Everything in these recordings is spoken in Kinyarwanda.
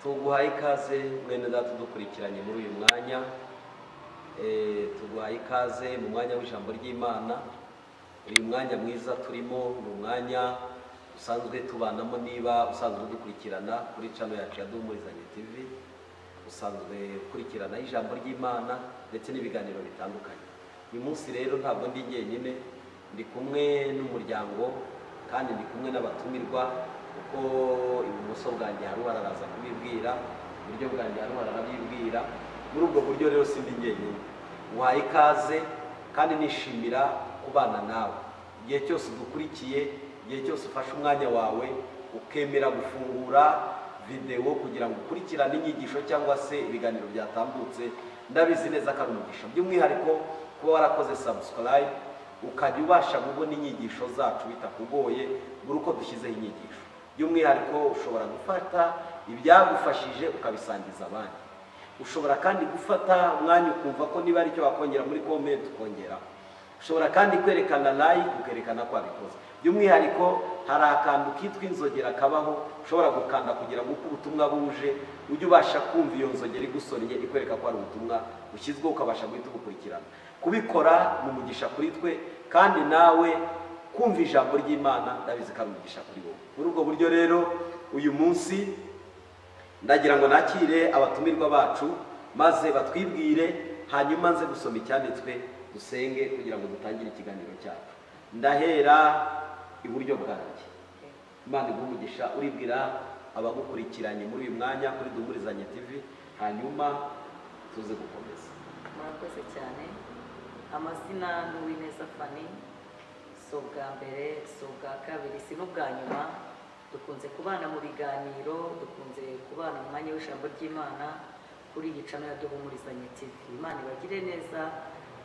Tuguhaye ikaze mwene data dukurikiranye muri uyu mwanya. Tuguhaye ikaze mu mwanya w'ijambo ry'Imana. Uyu mwanya mwiza turimo ni umwanya usanzwe tubanamo. Niba usanzwe dukurikirana kuri channel yacu ya Duhumurizanye TV, usanzwe ukurikirana ijambo ry'Imana ndetse n'ibiganiro bitandukanye. Uyu munsi rero ntabwo ndi njyenyine, ndi kumwe n'umuryango kandi ndi kumwe n'abatumirwa, kuko ibumoso bwanjye hari uwararaza kubibwira, iburyo bwanjye hari uwararabibwira. Muri ubwo buryo rero sindi njyenyine. Uhaye ikaze kandi nishimira kubana nawe igihe cyose udukurikiye, igihe cyose ufashe umwanya wawe ukemera gufungura videwo kugira ngo ukurikirane inyigisho cyangwa se ibiganiro byatambutse. Ndabizi neza ko ari umugisha, by'umwihariko kuba warakoze subscribe ukajya ubasha kubona inyigisho zacu bitakugoye buri uko dushyizeho inyigisho. By'umwihariko ushobora gufata ibyagufashije ukabisangiza abandi. Ushobora kandi gufata umwanya ukumva ko niba aricyo wakongera muri comment ukongeraho. Ushobora kandi kwerekana like ukerekana ko wabikoze. By'umwihariko hari akantu kitwa inzogera kabaho, ushobora gukanda kugira ngo uko ubutumwa buje ujye ubasha kumva iyo nzogera igusonnye ikwereka ko hari ubutumwa bushyizweho, ukabasha guhita ubukurikirana. Kubikora ni umugisha kuri twe, kandi nawe kumva ijambo ry'Imana ndabizi ko ari umugisha kuri wowe. Muri ubwo buryo rero uyu munsi ndagira ngo nakire abatumirwa bacu maze batwibwire, hanyuma nze gusoma icyanditswe dusenge kugira ngo dutangire ikiganiro cyacu. Ndahera iburyo bwanjye. Imana iguhe umugisha. Uribwira abagukurikiranye muri uyu mwanya kuri Duhumurizanye TV, hanyuma tuze gukomeza. Murakoze cyane. Amazina ni Uwineza Fanny. Si ubwa mbere, si ubwa kabiri, si n'ubwa nyuma. Dukunze kubana mu biganiro, dukunze kubana mu mwanya w'ijambo ry'Imana kuri iyi channel ya Duhumurizanye TV. Imana ibagire neza,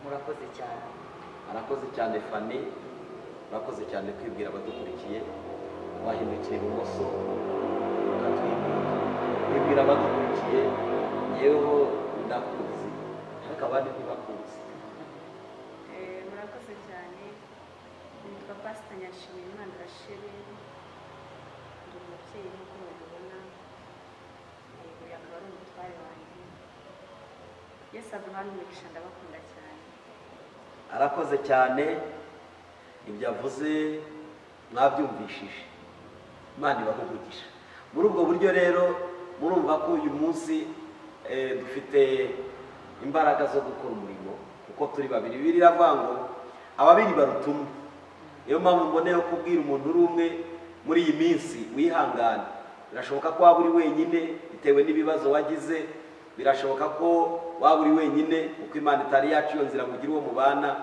murakoze cyane. Arakoze cyane Fanny, urakoze cyane kwibwira abadukurikiye. Wahindukira ibumoso ukatwibwira, kwibwira abadukurikiye. Yeweho ndakuzi ariko abandi ntibakuzi. Murakoze cyane. Nitwa Pastor Nyashimiyimana Rachel, ndi umubyeyi nk'uko mubibona, uyu akaba ari umutware wanjye. Yesu aduhane umugisha, ndabakunda cyane. Arakoze cyane, ibyo avuze mwabyumvishije. Imana ibahe umugisha. Muri ubwo buryo rero murumva ko uyu munsi dufite imbaraga zo gukora umurimo kuko turi babiri. Bibiliya iravuga ngo ababiri baruta umwe. Niyo mpamvu mboneyeho kubwira umuntu uri umwe muri iyi minsi wihangane. Birashoboka ko waba uri wenyine bitewe n'ibibazo wagize, birashoboka ko waba uri wenyine kuko Imana itari yacu iyo nzira ngo ugire uwo mubana.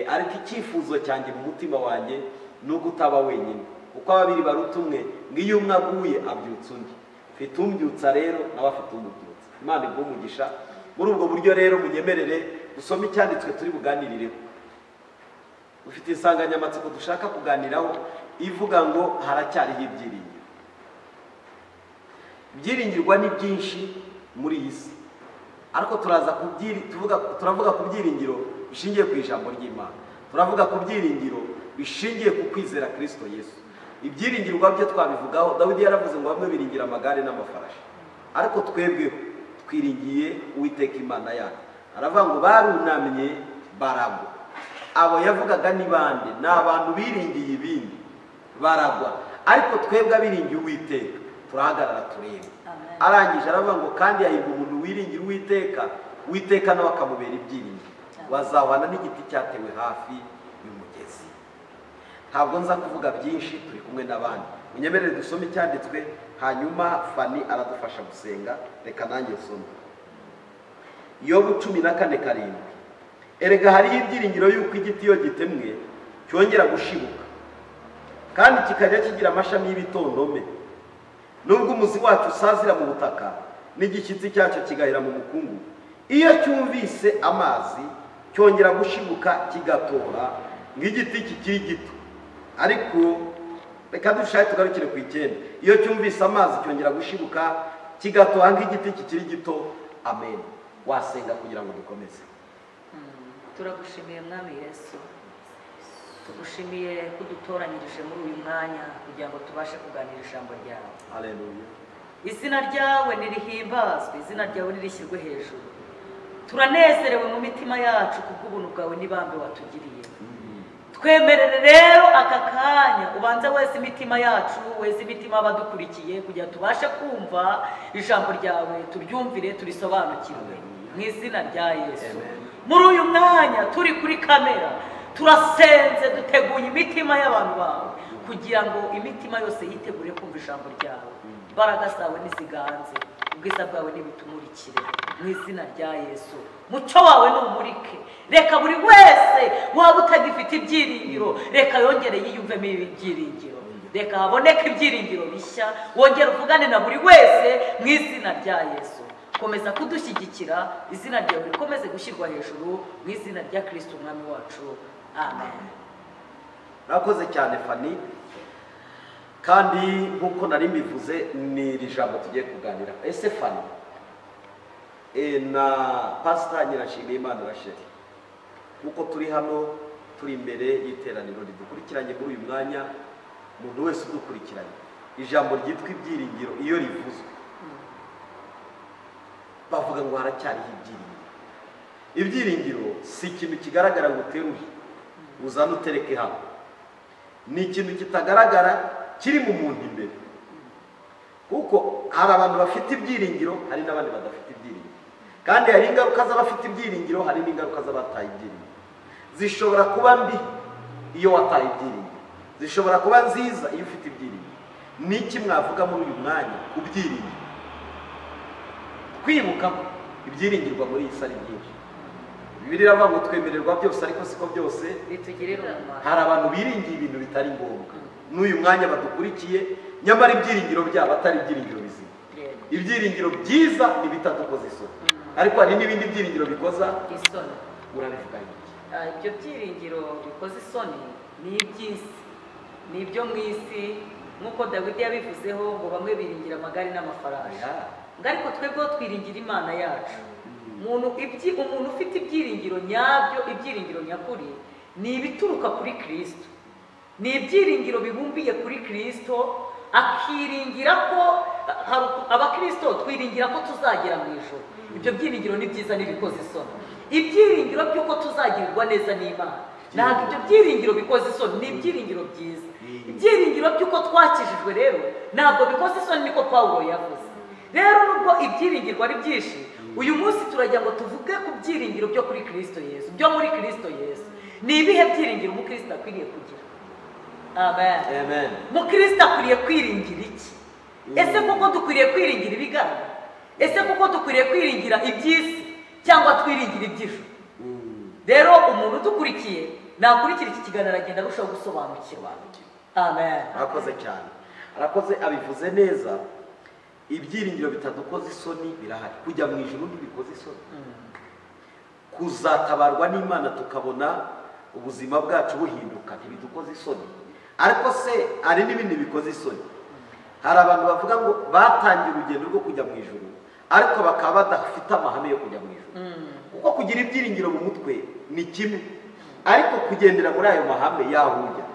Ariko icyifuzo cyanjye mu mutima wanjye ni uko utaba wenyine, kuko ababiri baruta umwe, ngo iyo umwe aguye abyutsa undi. Mfite umbyutsa rero nawe afite umubyutsa. Imana iguhe umugisha. Muri ubwo buryo rero munyemerere dusome icyanditswe turi buganirireho. Ufite insanganyamatsiko dushaka kuganiraho ivuga ngo haracyariho ibyiringiro. Ibyiringirwa ni byinshi muri iyi si, ariko turaza turavuga ku byiringiro bishingiye ku ijambo ry'Imana, turavuga ku byiringiro bishingiye ku kwizera Kristo Yesu. Ibyiringirwa byo twabivugaho. Dawidi yaravuze ngo bamwe biringira amagare n'amafarashi, ariko twebweho twiringiye Uwiteka Imana yacu. Aravuga ngo barunamye baragwa. Abo yavugaga ni bande? Ni abantu biringiye ibindi baragwa, ariko twebwe abiringiye Uwiteka turahagarara turebe. Arangije aravuga ngo kandi hahirwa umuntu wiringira Uwiteka, Uwiteka nawe akamubera ibyiringiro, wazahwana n'igiti cyatewe hafi y'umugezi. Ntabwo nza kuvuga byinshi, turi kumwe n'abandi. Munyemerere dusome icyanditswe, hanyuma Fanny aradufasha gusenga. Reka nanjye nsome Yobu 14:7. Erega hariho ibyiringiro yuko igiti iyo gitemwe cyongera gushibuka, kandi kikajya kigira amashami y'ibitondome. Nubwo umuzi wacu usazira mu butaka n'igishyitsi cyacyo kigahera mu mukungugu, iyo cyumvise amazi cyongera gushibuka kigatoha nk'igiti kikiri gito. Ariko reka dushake tugarukire ku 9. Iyo cyumvise amazi cyongera gushibuka kigatoha nk'igiti kikiri gito. Amen. Wasenga kugira ngo dukomeze. Turagushimiye Mwami Yesu, tugushimiye kudutoranyirije muri uyu mwanya kugira ngo tubashe kuganira ijambo ryawe. Haleluya. Izina ryawe nirihimbazwe, izina ryawe nirishyirwe hejuru. Turanezerewe mu mitima yacu kubw'ubuntu bwawe n'ibambe watugiriye. Twemerere rero aka kanya ubanze wese imitima yacu, wese imitima abadukurikiye, kugira tubashe kumva ijambo ryawe, turyumvire, turisobanukirwe mu izina rya Yesu. Muri uyu mwanya turi kuri kamera, turasenze, duteguye imitima y'abantu bawe kugira ngo imitima yose yitegure kumva ijambo ryawe. Imbaraga zawe niziganze, ubwiza bwawe nibutumurikire mu izina rya Yesu. Mucyo wawe numurike, reka buri wese waba utagifite ibyiringiro, reka yongere yiyumvemo ibyiringiro, reka haboneke ibyiringiro bishya, wongere uvugane na buri wese mu izina rya Yesu. Komeza kudushyigikira, izina ryawe rikomeze gushyirwa hejuru mu izina rya Kristo Umwami wacu. Amen. Murakoze cyane Fanny, kandi nkuko nari mbivuze ni iri jambo tugiye kuganira. Ese Fanny na Pastor Nyirashimiyimana Rachel, nkuko turi hano turi imbere y'iteraniro ridukurikiranye muri uyu mwanya, umuntu wese udukurikiranye, ijambo ryitwa ibyiringiro iyo rivuzwe bavuga ngo haracyariho ibyiringiro. Ibyiringiro si ikintu kigaragara ngo uteruye uzane utereke hano, ni ikintu kitagaragara kiri mu muntu imbere. Kuko hari abantu bafite ibyiringiro, hari n'abandi badafite ibyiringiro, kandi hari ingaruka z'abafite ibyiringiro, hari n'ingaruka z'abataye ibyiringiro. Zishobora kuba mbi iyo wataye ibyiringiro, zishobora kuba nziza iyo ufite ibyiringiro. Niki mwavuga muri uyu mwanya ku byiringiro? Kwibuka ibyiringirwa muri iyi sari byinshi. Bibiliya iravuga ngo twemererwa byose ariko siko byose bitugirira umumaro. Hari abantu biringiye ibintu bitari ngombwa n'uyu mwanya badukurikiye, nyamara ibyiringiro byabo atari ibyiringiro bizima. Ibyiringiro byiza ni bitadukoza isoni, ariko hari n'ibindi byiringiro bikoza isoni. Urabivuga iki? Ibyo byiringiro bikoza isoni ni iby'isi, ni ibyo mu isi, nk'uko Dawidi yabivuzeho ngo bamwe biringira amagare n'amafarashi, ariko twebwe twiringira Imana yacu. Umuntu ufite ibyiringiro nyabyo, ibyiringiro nyakuri, ni ibituruka kuri Kristo, ni ibyiringiro bibumbiye kuri Kristo, akiringira ko abakristo twiringira ko tuzagera mu ijuru. Ibyo byiringiro ni byiza n'ibikoze isoni. Ibyiringiro by'uko tuzagirirwa neza n'Imana, ntabwo ibyo byiringiro bikoze isoni, ni ibyiringiro byiza. Ibyiringiro by'uko twakijijwe rero ntabwo bikoze isoni, niko Pawulo yavuze. Rero nubwo ibyiringirwa ari byinshi, uyu munsi turagira ngo tuvuge ku byiringiro byo kuri Kristo Yesu, byo muri Kristo Yesu. Ni ibihe byiringiro umukristo akwiriye kugira? Amen. Amen. Mukristo akwiriye kwiringira iki? Ese koko dukwiriye kwiringira ibigaragara? Ese koko dukwiriye kwiringira iby'isi cyangwa twiringira iby'ijuru? Rero umuntu udukurikiye nakurikira iki kiganiro agenda arushaho gusobanukirwa. Amen. Arakoze cyane, arakoze, abivuze neza. Ibyiringiro bitadukoza isoni birahari. Kujya mu ijuru ntibikoze isoni, kuzatabarwa n'Imana tukabona ubuzima bwacu buhinduka ntibidukoze isoni. Ariko se hari n'ibindi bikoze isoni. Hari abantu bavuga ngo batangiye urugendo rwo kujya mu ijuru, ariko bakaba badafite amahame yo kujya mu ijuru. Kuko kugira ibyiringiro mu mutwe ni kimwe, ariko kugendera muri ayo mahame yahujya.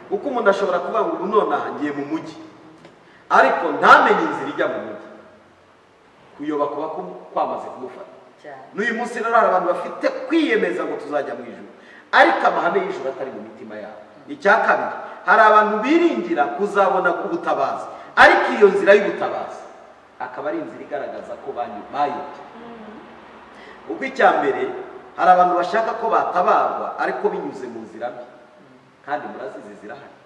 Kuko umuntu ashobora kuvuga ngo ubu nonaha ngiye mu mujyi, ariko ntamenye inzira ijya mu mujyi, kuyoba kuba kwamaze kumufata. N'uyu munsi rero hari abantu bafite kwiyemeza ngo tuzajya mu ijuru, ariko amahame y'ijuru atari mu mitima yabo. Icya kabiri, hari abantu biringira kuzabona ubutabazi, ariko iyo nzira y'ubutabazi akaba ari inzira igaragaza ko bayobye. Ubwo icya mbere, hari abantu bashaka ko batabarwa ariko binyuze mu nzira mbi, kandi murazizi zirahari.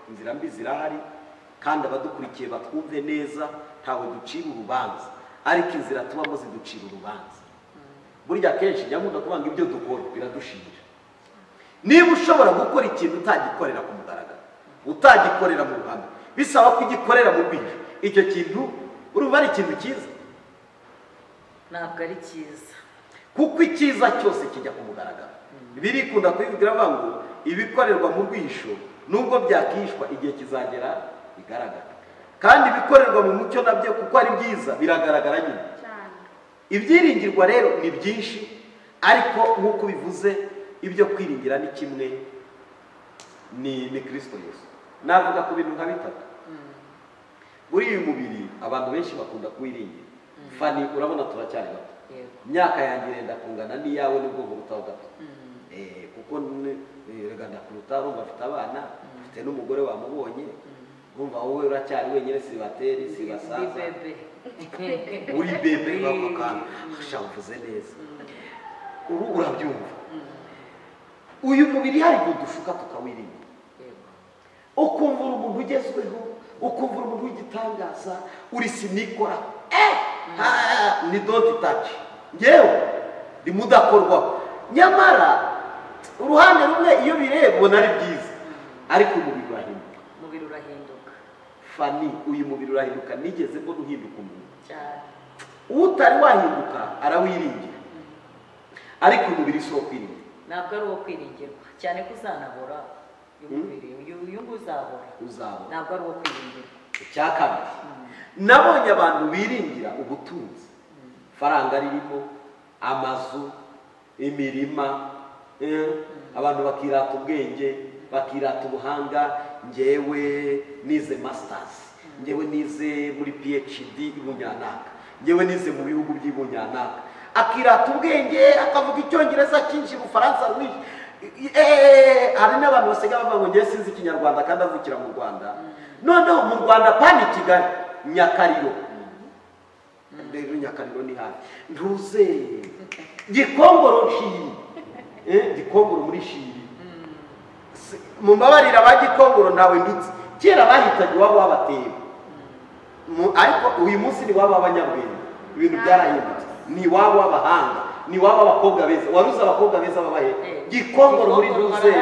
Inzira mbi zirahari, kandi abadukurikiye batwumve neza, ntawe ducira urubanza, ariko inzira tubamo ziducira urubanza. Burya kenshi njya nkunda kuvuga ngo ibyo dukora biradushinja. Niba ushobora gukora ikintu utagikorera ku mugaragaro, utagikorera mu ruhame, bisaba kugikorera mu rwihisho, icyo kintu urumva ari ikintu cyiza? Ntabwo ari cyiza, kuko icyiza cyose kijya ku mugaragaro. Birikunda kubivugira ngo ibikorerwa mu rwihisho nubwo byakishwa igihe kizagera bigaragara, kandi ibikorerwa mu mucyo nabyo kuko ari byiza biragaragara nyine. Ibyiringirwa rero ni byinshi, ariko nk'uko bivuze ibyo kwiringira ni kimwe, ni Kristo Yesu. Navuga ku bintu nka bitatu. Muri uyu mubiri abantu benshi bakunda kuwiringira. Fani, urabona turacyari bato, imyaka yanjye irenda kungana n'iyawe nibwo nkurutaho gato. Kuko rega ndakuruta, urumva afite abana, mfite n'umugore wamubonye, urumva wowe uracyari wenyine, sibateri sibasaza, uri bebe bakakana shamvuze neza, ubu urabyumva. Uyu mubiri hari gudushuka tukawiringira, ukumva umuntu ugezweho, ukumva umuntu w'igitangaza, uri sinikora ni don't touch, ngewe ndi mudakorwaho. Nyamara uruhande rumwe iyo bireba ubona ari byiza, ariko umubiri urahinduka. Umubiri urahinduka Fani, uyu mubiri urahinduka. Nigeze mbona uhinduka umuntu cyane. Utari wahinduka arawiringira, ariko umubiri si uwo kwiringira. Ntabwo ari uwo kwiringirwa cyane ko uzanabora uyu mubiri, uyu nguyu uzabora, uzabora, ntabwo ari uwo kwiringirwa. Icya kabiri, nabonye abantu biringira ubutunzi, faranga ririmo amazu, imirima, abantu bakirata ubwenge, bakirata ubuhanga. Ngewe nize masters, ngewe nize muri PhD ibunyanaka, ngewe nize mu bihugu by'ibunyanaka. Akirata ubwenge, akavuga icyongereza cyinshi, ubufaransa rwinshi. Hari n'abantu basigaye bavuga ngo ngewe sinzi ikinyarwanda kandi avukira mu Rwanda. Noneho mu Rwanda pani Kigali, Nyakariro, rero Nyakariro ni hafi, ntuze Gikongoro Nshiri, Gikongoro muri Nshiri, mumbabarira ba Gikongoro ntawe ndutse, kera bahitaga iwabo w'abatebo, ariko uyu munsi ni wabo w'abanyabwenge, ibintu byarahindutse, ni iwabo w'abahanga, ni iwabo w'abakobwa beza. Waruzi abakobwa beza babahe Gikongoro muri ntuze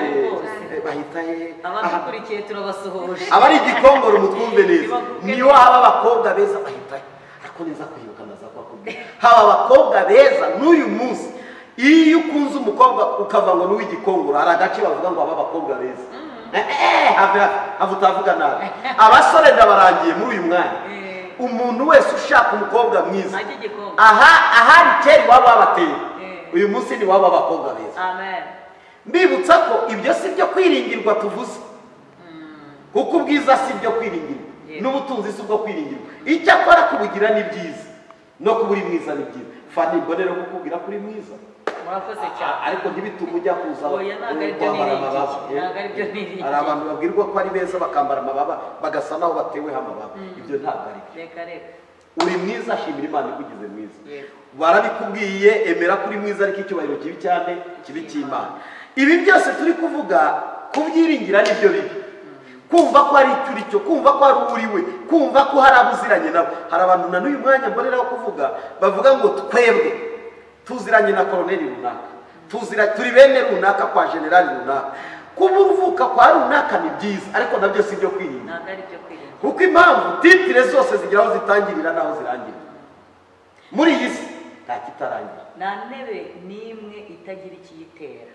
bahita he? Abadukurikiye turabasuhuje, abari Gikongoro mutwumve neza, niyo haba abakobwa beza bahita he? Ariko neza kwibuka ndaza kubakubwira, haba abakobwa beza n'uyu munsi. Iyo ukunze umukobwa ukava ngo n'uw'Igikongoro, hari agace bavuga ngo aba abakobwa beza. Have have utavuga nabi. Abasore ndabarangiye muri uyu mwanya. Umuntu wese ushaka umukobwa mwiza, aha ahari kera iwabo babateye, uyu munsi ni wabo abakobwa beza. Amen. Mbibutsa ko ibyo si byo kwiringirwa tuvuze, kuko ubwiza si byo kwiringirwa, n'ubutunzi si bwo kwiringirwa. Icyakora kubugira ni byiza, no kuba uri mwiza ni byiza. Fani, mbonera kukubwira kuri mwiza, murakoze cyane, ariko ntibitume ujya kuza kwambara amababa. Hari abantu babwirwa ko ari beza bakambara amababa bagasa naho bateweho amababa, ibyo ntabwo ari byo. Uri mwiza, shimira Imana ikugize mwiza. Barabikubwiye, emera kuri mwiza, ariko icyubahiro kibi cyane kibi cy'Imana. Ibi byose turi kuvuga kubyiringira nibyo bibi, kumva ko ari icyo uri cyo, kumva ko ari uriwe, kumva ko hari abuziranye nabo. Hari abantu na n'uyu mwanya mboneraho kuvuga bavuga ngo twebwe tuziranye na koloneli runaka, tuzira turi bene runaka kwa generali runaka. Kuba uruvuka kwa runaka ni byiza, ariko nabyo si ibyo kwirinda, kuko impamvu titire zose zigira aho zitangirira n'aho zirangirira. Muri iyi si nta kitarangira, nta ntebe n'imwe itagira ikiyitera,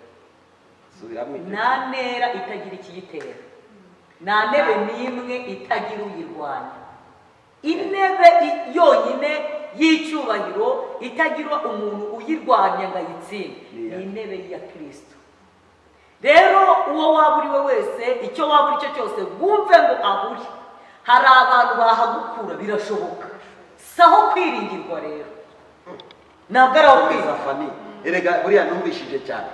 nta ntera itagira ikiyitera, nta ntebe n'imwe itagira uyirwanya. Intebe yonyine y'icyubahiro itagira umuntu uyirwanya ngo ayitsinde ni intebe ya Kristo. Rero uwo waba uri we wese, icyo waba uri cyo cyose, wumve ngo ahuri hari abantu bahagukura, birashoboka. Saho kwiringirwa rero ntabwo ari aho kwiringirwa. Erega buriya numvishije cyane,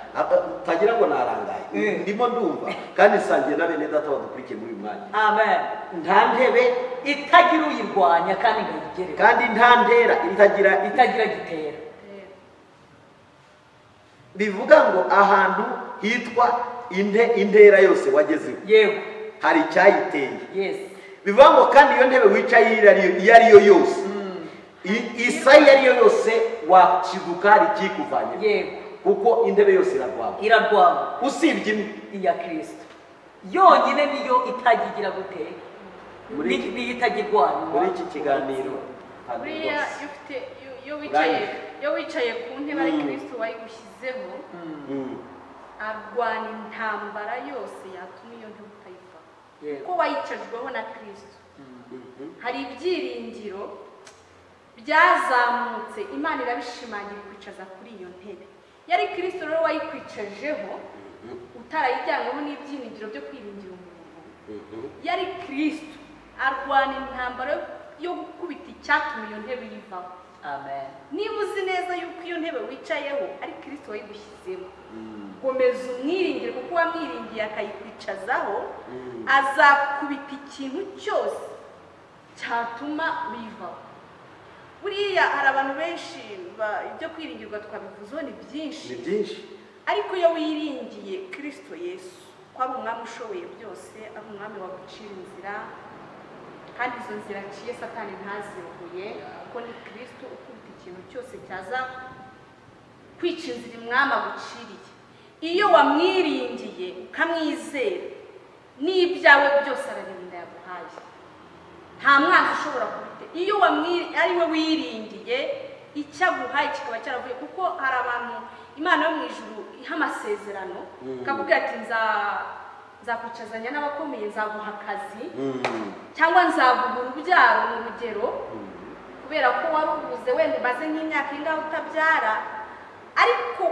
utagira ngo narangaye, ndimo ndumva kandi nsangiye na bene data badukurikiye muri uyu mwanya. Amen. Nta ntebe itagira uyirwanya kandi ngo ayigere, kandi nta ntera itagira gitera. Bivuga ngo ahantu hitwa intera yose wagezeho, yego, hari icyayiteye. Yes. Bivuga ngo kandi iyo ntebe wicaye iyo ari yo yose, isa iyo ari yo yose, wakiduka hari ikikuvanye. Yego. Kuko intebe yose irarwanywa, irarwanywa usibye imwe, iya Kristo yonyine niyo itagigira gute, niyo itagirwanywa. Muri iki kiganiro buriya iyo wicaye ku ntebe ari Kristo wayigushyizeho, arwana intambara yose yatuma iyo ntebe utayivaho, kuko wayicajweho na Kristo. Hari ibyiringiro byazamutse, Imana irabishimangira ikwicaza kuri iyo ntebe. Yari Kristo rero wayikwicajeho, utarayijyanyweho n'ibyiringiro byo kwiringira umuntu. Yari Kristo Arwana intambara yo gukubita icyatuma iyo ntebe yivaho. Amen. Niba uzi neza yuko iyo ntebe wicayeho ari Kristo wayigushyizemo, komeza umwiringire, kuko wamwiringiye akayikwicazaho, azakubita ikintu cyose cyatuma wivaho. Buriya hari abantu benshi ibyo kwiringirwa twabivuzeho ni byinshi, ni byinshi, ariko iyo wiringiye Kristo Yesu ko ari umwami ushoboye byose, ari umwami wagucira inzira, kandi izo nzira aciye Satani ntazirogoye, kuko ni Kristo ukubita ikintu cyose cyaza kwica inzira umwami aguciriye. Iyo wamwiringiye ukamwizera, n'ibyawe byose arabirinda yaguhaye, nta mwanzi ushobora kubite. Iyo ari we wiringiye, icyo aguhaye kikaba cyaravuye, kuko hari abantu Imana yo mu ijuru iha amasezerano, ikakubwira ati nzakwicazanya n'abakomeye, nzaguha akazi, cyangwa nzaguha urubyaro mu rugero, kubera ko warubuze wenda umaze nk'imyaka ingahe utabyara, ariko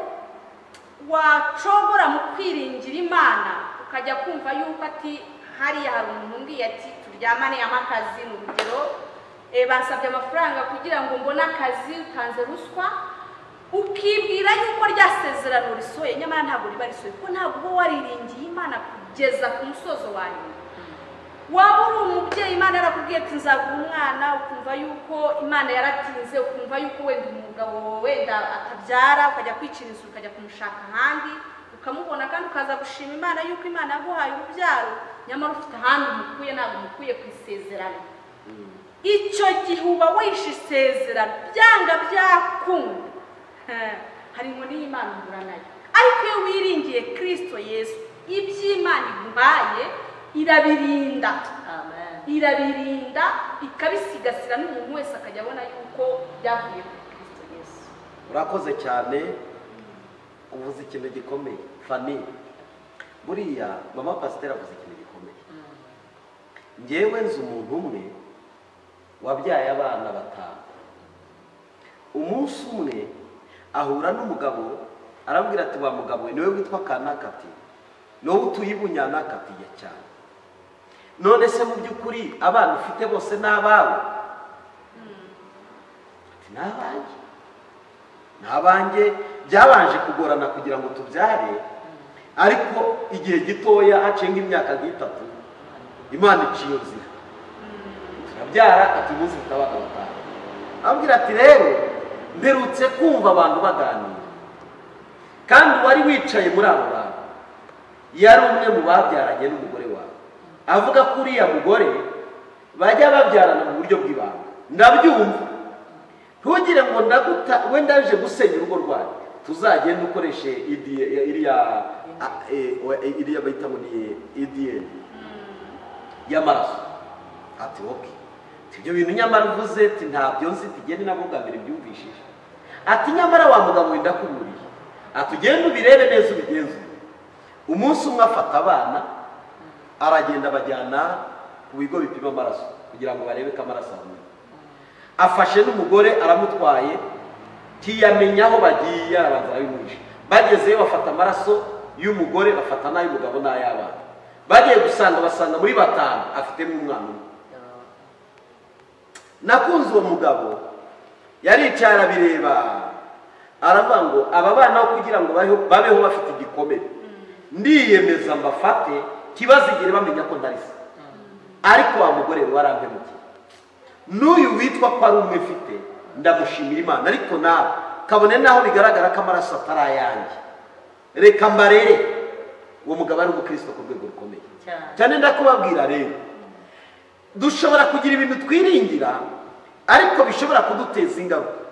wacogora mu kwiringira Imana ukajya kumva yuko ati hariya hari umuntu umbwiye ati turyamane amakazi mu rugero, bansabye amafaranga kugira ngo mbone akazi, utanze ruswa, ukibwira yuko rya sezerano risohoye, nyamara ntabwo riba risohoye, kuko ntabwo uba wariringiye Imana kugeza ku musozo wa nyuma. Waba uri umubyeyi, Imana yarakubwiye ati nzaguha umwana, ukumva yuko Imana yaratinze, ukumva yuko wenda umugabo wenda atabyara, ukajya kwicira inzu, ukajya kumushaka ahandi, ukamubona kandi ukaza gushima Imana yuko Imana yaguhaye urubyaro, nyamara ufite ahandi umukuye, ntabwo umukuye ku isezerano. Icyo gihe uba wishe isezerano, byanga byakunda, hari inkoni y'Imana uhura nayo. Ariko iyo wiringiye Kristo Yesu, iby'Imana iguhaye irabirinda. Amen. Irabirinda ikabisigasira, n'umuntu wese akajya abona yuko byavuye kuri Kristo Yesu. Urakoze cyane, uvuze ikintu gikomeye Fanny. Buriya mama pasiteri avuze ikintu gikomeye. Njyewe nzi umuntu umwe wabyaye abana batanu. Umunsi umwe ahura n'umugabo, arambwira ati wa mugabo we, niwe witwa Kanaka, ati niwowe utuye Ibunyanaka, ati ya cyane. None se mu by'ukuri abana ufite bose ni abawe? Ati ni abanjye, ni abanjye. Byabanje kugorana kugira ngo tubyare, ariko igihe gitoya haciye nk'imyaka nk'itatu Imana iciye iyo nzira, turabyara. Ati umunsi mfite abana batanu. Arambwira ati rero mperutse kumva abantu baganira, kandi uwari wicaye muri abo bantu yari umwe mu babyaranye n'umugore wawe, avuga ko uriya mugore bajya babyarana mu buryo bw'ibanga. Ndabyumva, ntugire ngo ndaguta wenda aje gusenya urugo rwawe, tuzagenda ukoreshe iriya bayita ngo ni ADN y'amaraso. Ati okay, ibyo bintu nyamara uvuze ati ntabyo nzi, tugende nabwo bwa mbere byumvishije. Ati nyamara wa mugabo wenda kuburiye, ati ugende ubirebe neza ubigenzure. Umunsi umwe afata abana aragenda abajyana ku bigo bipima amaraso kugira ngo barebe ko amaraso ahuye. Afashe n'umugore aramutwaye, ntiyamenya aho bagiye, arabanza arabimwisha. Bagezeyo bafata amaraso y'umugore, bafata n'ay'umugabo n'ay'abana. Bagiye gusanga basanga muri batanu afitemo umwana umwe. Nakunze uwo mugabo, yaricaye arabireba, aravuga ngo aba bana kugira ngo babeho bafite igikomere, ndiyemeza mbafate kibazigere bamenya ko ntari se. Ariko wa mugore warampemukiye, n'uyu witwa ko ari umwe mfite, ndamushimira Imana, ariko nawe kabone naho bigaragara ko amaraso atari ayanjye, reka mbarere. Uwo mugabo ari umukristo ku rwego rukomeye cyane. Ndakubabwira rero, dushobora kugira ibintu twiringira ariko bishobora kuduteza ingaruka.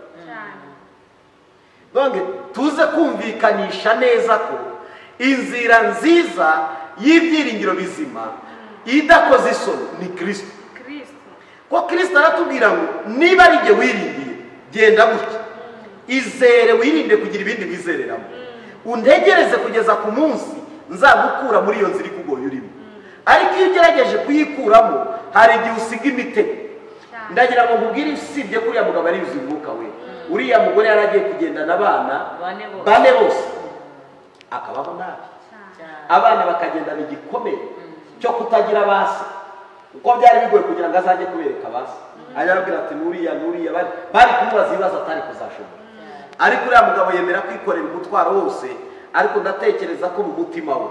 Donge tuze kumvikanisha neza ko inzira nziza y'ibyiringiro bizima idakoze isoni ni Kristo. Ko Kristo aratubwira ngo niba ari jye wiringiye, genda gutya, izere, wirinde kugira ibindi wizereramo, untegereze kugeza ku munsi nzagukura muri iyo nzira ikugoye urimo. Ariko iyo ugerageje kuyikuramo hari igihe usiga imitego. Ndagira ngo nkubwire, usibye ko uriya mugabo ari yuzuye umwuka we, uriya mugore yaragiye kugendana abana bane bose akabaho nabi, abana bakagendana igikomere cyo kutagira base. Uko byari bigoye kugira ngo azajye kubereka basi arababwira ati nuriya nuriya bari kumubaza ibibazo atari kuzashobora. Ariko uriya mugabo yemera kwikorera umutwaro wose, ariko ndatekereza ko mu mutima we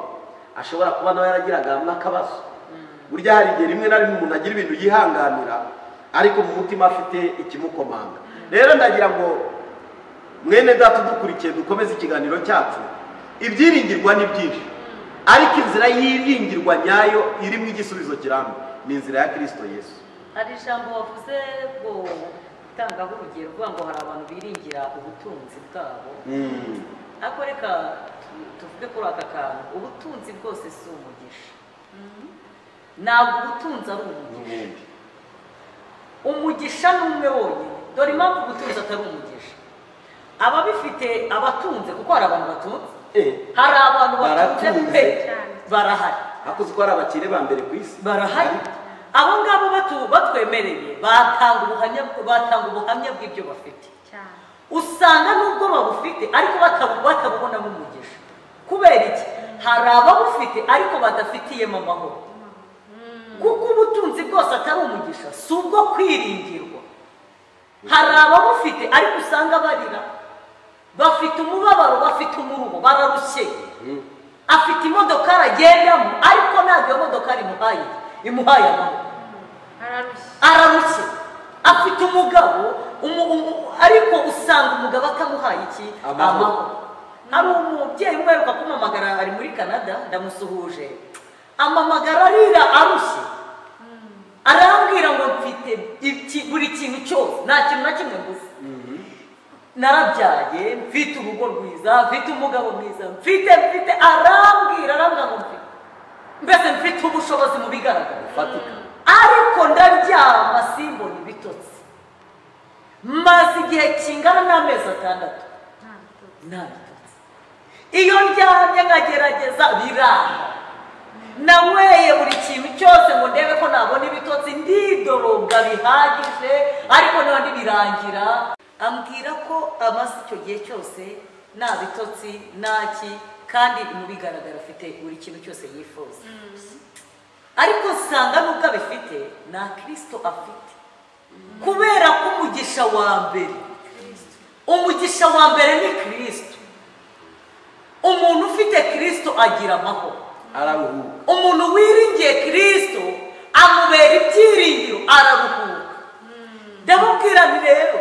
ashobora kuba nawe yaragiraga n'akabazo. Burya hari igihe rimwe na rimwe umuntu agira ibintu yihanganira ariko mu mutima afite ikimukomanga. Rero ndagira ngo mwene data dukurikiye dukomeze ikiganiro cyacu. Ibyiringirwa ni byinshi, ariko inzira yiringirwa nyayo irimo igisubizo kirambye ni inzira ya Kristo Yesu. Hari ijambo wavuze ngo utangaho urugero uvuga ngo hari abantu biringira ubutunzi bwabo. Ariko reka tuvuge kuri aka kantu, ubutunzi bwose si umugisha. Ntabwo ubutunzi ari umugisha. Umugisha ni umwe wonyine. Dore impamvu ubutunzi atari umugisha. Ababifite abatunze, kuko hari abantu batunze, hari abantu batunze pe, barahari. Hakuzi ko hari abakire ba mbere ku isi barahari. Abo ngabo batwemereye batanga ubuhamya bw'ibyo bafite. Usanga nubwo babufite ariko batabubonamo umugisha. Kubera iki? Hari ababufite ariko badafitiyemo amahoro. Kuko ubutunzi bwose atari umugisha, si ubwo kwiringirwa. Hari ababufite ariko usanga barira, bafite umubabaro, bafite umuruho, bararushye. Afite imodoka aragendamo ariko ntabwo iyo modoka imuhaye amahoro. Ararushye. Afite umugabo ariko usanga umugabo atamuhaye iki? Amahoro. Hari umubyeyi umwe aheruka kumpamagara ari muri Canada, ndamusuhuje. Amamagara arira arushye. Arambwira ngo mfite buri kintu cyose, nta kintu na kimwe mbuze. Narabyaye, mfite urugo rwiza, mfite umugabo mwiza, mfite arambwira ngo mfite. Mbese mfite ubushobozi mu bigaragara bifatika. Ariko ndaryama simbona ibitotsi. Maze igihe kingana n'amezi 6 nta bitotsi. Iyo ndyamye nkagerageza biranga. Nanyweye buri kintu cyose ngo ndebe ko nabona ibitotsi, ndidoroga bihagije ariko n'abandi birangira. Ambwira ko amaze icyo gihe cyose nta bitotsi ntaki, kandi mu bigaragara afite buri kintu cyose yifuza. Ariko usanga nubwo abifite nta Kristo afite. Kubera ko umugisha wa mbere, umugisha wa mbere ni Kristo. Umuntu ufite Kristo agira amahoro, araruhuka. Umuntu wiringiye Kristo amubera ibyiringiro, araruhuka. Ndamubwira nti rero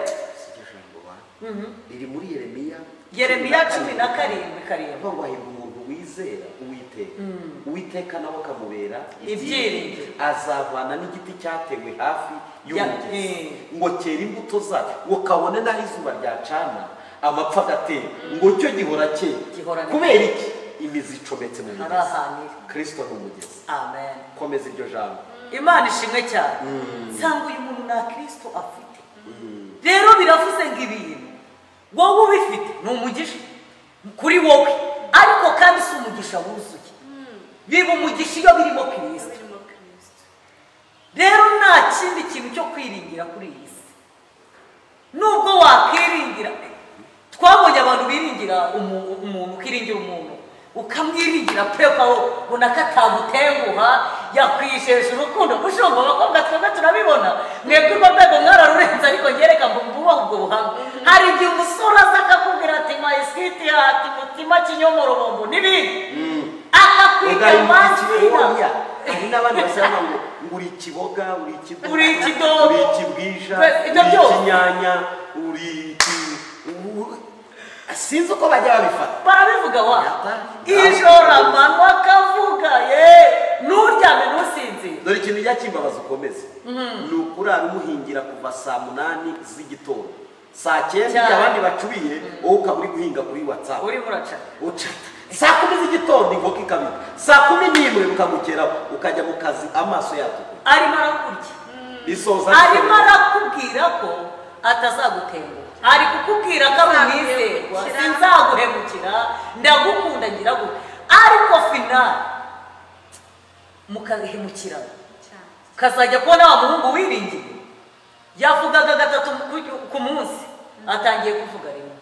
riri muri Yeremiya, Yeremiya 17:7 ngo hahirwa umuntu wizera Uwiteka, Uwiteka nawe akamubera ibyiringiro, azavana n'igiti cyatewe hafi y'umugezi, ngo cyera imbuto zacyo, ngo kabone n'aho izuba ryacana amapfa agatera, ngo cyo gihora cyera. Kubera iki? Imizi icometse mu mugezi. Kristo ni umugezi. Amen. Komeza iryo jambo. Imana ishimwe cyane. Nsanga uyu muntu nta Kristo afite. Rero biravuze ngo ibintu wowe ubifite ni umugisha kuri wowe, ariko kandi si umugisha wuzuye. Biba umugisha iyo birimo Kristo. Rero nta kindi kintu cyo kwiringira kuri iyi si. Nubwo wakwiringira, twabonye abantu biringira umuntu, ukiringira umuntu ukamwiringira pe, ukabona ko atagutenguha, yakwijesha urukundo. Mushumba abakobwa twebwe turabibona, mwebwe urwo rwego mwararurenze, ariko ngereka ngo mbubahe ubwo buhamya. Hari igihe umusore aza akakubwira ati my sweetheart, mutima kinyomoro bombo n'ibindi, akakwita amazina. Hari n'abandi basaba ngo uri ikiboga, uri ikidobo, uri ikidobo, uri ikibwija, uri ikinyanya, uri iki, sinzi uko bajya babifata. Barabivuga wa ijoro amanywa akavuga, ye nturyame ntusinzire. Dore ikintu ujya kimbabaza ukomeze ni ukurara umuhingira kuva saa 8 z'igitondo, saa 9 abandi bacubiye, wowe ukaba uri guhinga kuri WhatsApp urimo uraca ucata. Saa 10 z'igitondo inkoko ikabika, saa 11 bukamukeraho, ukajya mu kazi amaso yatukuye. Arimo arakurya, arimo arakubwira ko atazagutenguha, ari kukubwira ko ari umwizerwa, sinzaguhemukira, ndagukunda ngira gute. Ariko finali mukahemukirana, ukazajya kubona wa muhungu wiringiye yavugaga 3 ku munsi, atangiye kuvuga rimwe,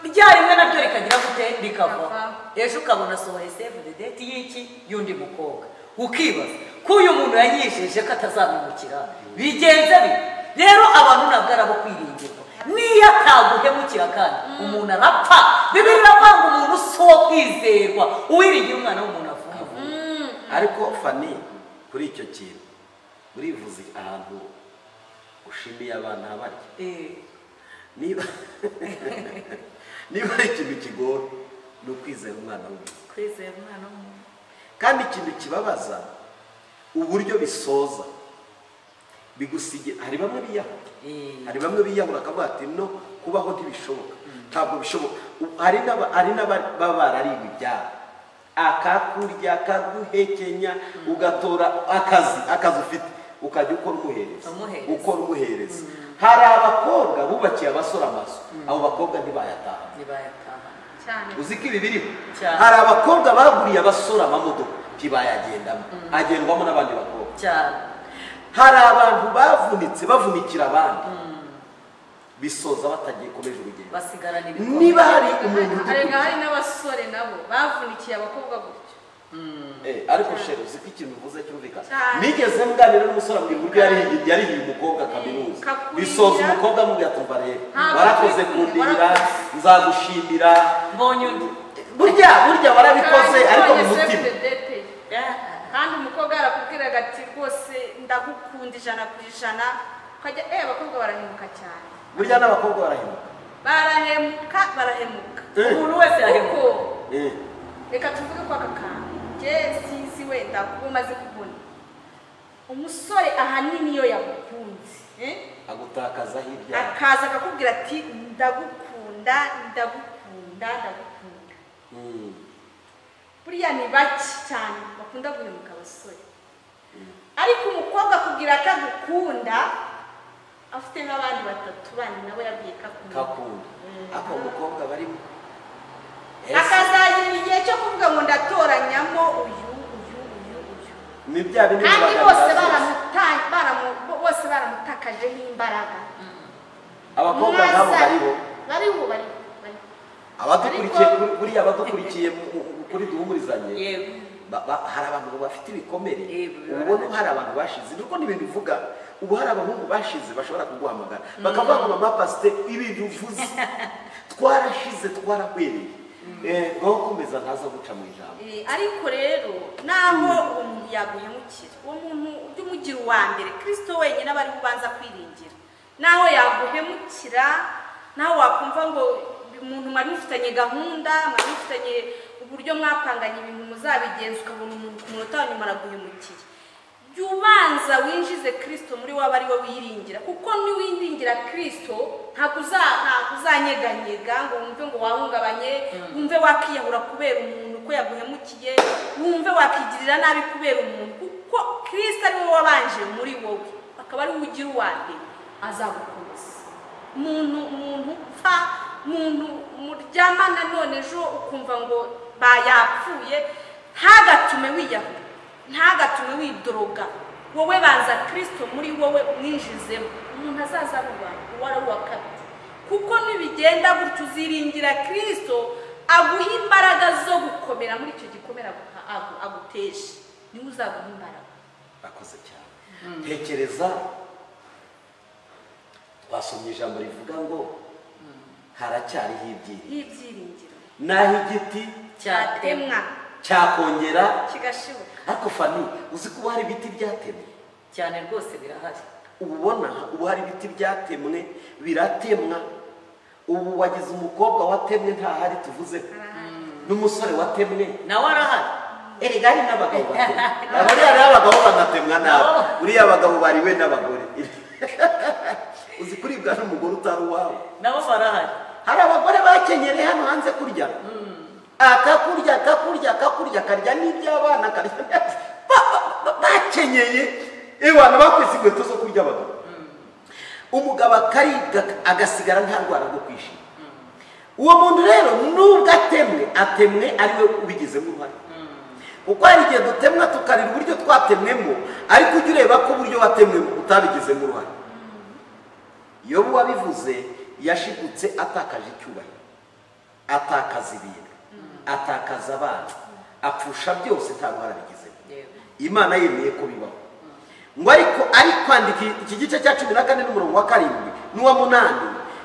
rya rimwe naryo rikagira gute, rikava. Ejo ukabona sohoye save the date y'iki y'undi mukobwa. Ukibaza ko uyu muntu yanyijeje ko atazamemukira bigenze bite? Rero abantu ntabwo ari abo kwiringirwa. Niyo ataguhemukira kandi umuntu arapfa. Bibiliya iravuga ngo umuntu si uwo kwizerwa, uwiringira umwana w'umuntu avuma. Ariko Fani, kuri icyo kintu urivuze ahantu ushimiye abana barya. Niba ari ikintu kigora ni ukwizera umwana w'umuntu. Kwizera umwana w'umuntu. Kandi ikintu kibabaza uburyo bisoza bigusigira. Hari bamwe biyahura. Hari bamwe biyahura akavuga ati no kubaho ntibishoboka, ntabwo bishoboka. Hari n'ababa barariwe ibyabo, akakurya akaguhekenya, ugatora akazi ufite ukajya ukora umuhereza, ukora umuhereza. Hari abakobwa bubakiye abasore amazu, abo bakobwa ntibayataha. Uzi ko ibi biriho? Hari abakobwa baguriye abasore amamodoka ntibayagendamo, agendwamo n'abandi bakobwa. Hari abantu bavunitse bavunikira abandi, bisoza batagiye komeje urugendo. Niba hari umuntu hari n'abasore nabo bavunikiye abakobwa gutyo. Ariko shere uzi ko ikintu uvuze cyumvikana. Nigeze mganira n'umusore ambwira uburyo yarihiye umukobwa kaminuza, bisoza umukobwa amubwira ati umva rero warakoze kundira, nzagushimira. Mbonye undi. Burya warabikoze ariko mu mutima. Kandi umukobwa arakubwiraga ati rwose ndagukunda 100%, ukajya abakobwa barahemuka cyane. Burya n'abakobwa barahemuka. Barahemuka. Umuntu wese yahemuka. Reka tuvuge ko aka kantu njye sinzi wenda kuba umaze kubona umusore ahanini iyo yagukunze agutakaza hirya, akaza akakubwira ati ndagukunda ndagukunda ndagukunda. Buriya ni bake cyane bakunda guhemuka abasore, ariko umukobwa akubwira ko agukunda afite n'abandi batatu bandi nawe yabwiye ko akunda. Ako umukobwa barimo akazagira igihe cyo kuvuga ngo ndatoranyamo uyu uyu uyu uyu. Ni bya bindi kandi bose baramutakajeho imbaraga. Abakobwa nabo bariho. Bariho. Abadukurikiye buriya abadukurikiye kuri Duhumurizanye, hari abantu bafite ibikomere. Ubona hari abantu bashize, nuko n'ibintu uvuga ubu hari abahungu bashize bashobora kuguhamagara bakavuga ngo mama pasite ibintu uvuze twarashize twarahwereye. Komeza ntaza guca mu ijambo. Ariko rero naho umuntu yaguhemukira, uwo muntu ujye umugira uwa mbere, Kristo wenyine aba ari ubanza kwiringira. Naho yaguhemukira, naho wakumva ngo umuntu mwari mufitanye gahunda, mwari mufitanye uburyo mwapanganye ibintu muzabigenza, ukabona umuntu ku munota wa nyuma araguhemukiye, jya ubanza winjize Kristo muri waba ari we wiringira, kuko niwiringira Kristo ntabwo uzanyeganyega ngo wumve ngo wahungabanye, wumve wakiyahura kubera umuntu ko yaguhemukiye, wumve wakigirira nabi kubera umuntu, kuko Kristo ari we wabanje muri wowe, akaba ari we ugira uwa mbere, azagukomeza. Umuntu upfa, umuntu muryamana none ejo ukumva ngo bayapfuye, ntagatume wiyahura, ntagatume widoroga. Wowe banza Kristo muri wowe umwinjizemo, umuntu azaza ari uwa kabiri. Kuko nibigenda gutyo uziringira Kristo aguha imbaraga zo gukomera muri icyo gikomera aguteje, niwe uzaguha imbaraga. Akoze cyane. Tekereza twasomye ijambo rivuga ngo haracyariho ibyiringiro, naho igiti cyatemwa cyakongera kigashibuka. Ariko Fani, uzi ko hari ibiti byatemwe cyane rwose birahari. Ubona ubu hari ibiti byatemwe biratemwa. Ubu wagize umukobwa watemwe ntahari tuvuze, n'umusore watemwe nawe arahari. Erega hari n'abagabo batemwe, bariya abagabo banatemwa nabi, uriya abagabo bariwe n'abagore. Uzi kuribwa n'umugore utari uwawe, nabo barahari. Hari abagore bakenyereye hano hanze kurya, akakurya akakurya akakurya akarya n'iby'abana akarya. Bakenyeye ewana bakwise inkweto zo kurya abagabo. Umugabo akaribwa agasigara nta rwara rwo kwishima. Uwo muntu rero nubwo atemwe ari we ubigizemo uruhare. Kuko hari igihe dutemwa tukarira uburyo twatemwemo, ariko ujya ureba ko uburyo watemwemo utabigizemo uruhare. Yobu wabivuze yashigutse atakaje icyubahiro, atakaza ibintu, atakaza abana, apfusha byose nta ruhare abigizemo. Imana yemeye ko bibaho. Ngo ariko ari kwandika iki gice cya 14 n'umurongo wa 7 n'uwa 8,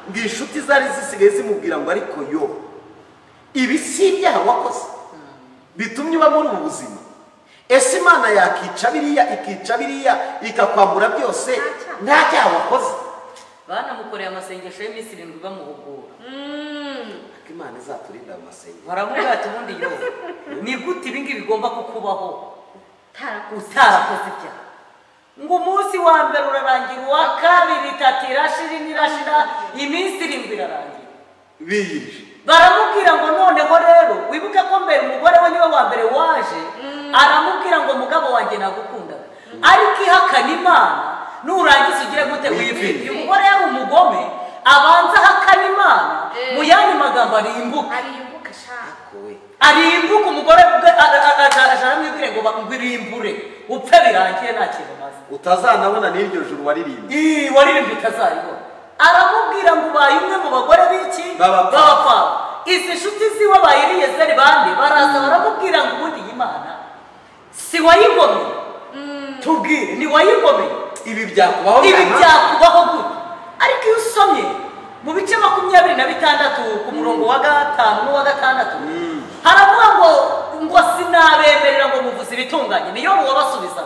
ngo inshuti zari zisigaye zimubwira ngo ariko yo ibi si ibyaha wakoze bitumye uba muri ubu buzima. Ese Imana yakica biriya ikica biriya ikakwambura byose nta cyaha wakoze? Banamukoreye amasengesho y'iminsi 7 bamuhugura. Imana izaturinda amasengesho. Baramubwira ati ubundi yo ni gute ibi ngibi bigomba kukubaho utarakoze ibyaha? Ngo umunsi wa mbere urarangira, uwa kabiri, itatu irashira, ine irashira, iminsi 7 irarangira. Biyirije. Baramubwira ngo noneho rero wibuke ko mbere umugore we niwe wa mbere waje, aramubwira ngo mugabo wanjye nagukundaga, ariko ihakana Imana nurangiza ugire gute wipfire. Uyu mugore yari umugome, abanza ahakana Imana, mu yandi magambo arimbuka. Arimbuka umugore aramwibwire ngo ngwirimbure upfe birangiye nta kintu maze. Utazanabona n'iryo juru waririmbye. Waririmbye utazaribona. Aramubwira ngo ubaye umwe mu bagore b'iki? B'abapfapfa. Izi nshuti ziwe ba Eliyezeri bande baraza baramubwira ngo ubundi Imana si wayigomeye. Tubwire ni wayigomeye. Ibi byakubaho. Ibi byakubaho gute? Ariko iyo usomye mu bice 26 ku murongo wa 5 n'uwa 6 haravuga ngo sinabemerera ngo muvuze ibitunganye. Niyo wabasubiza.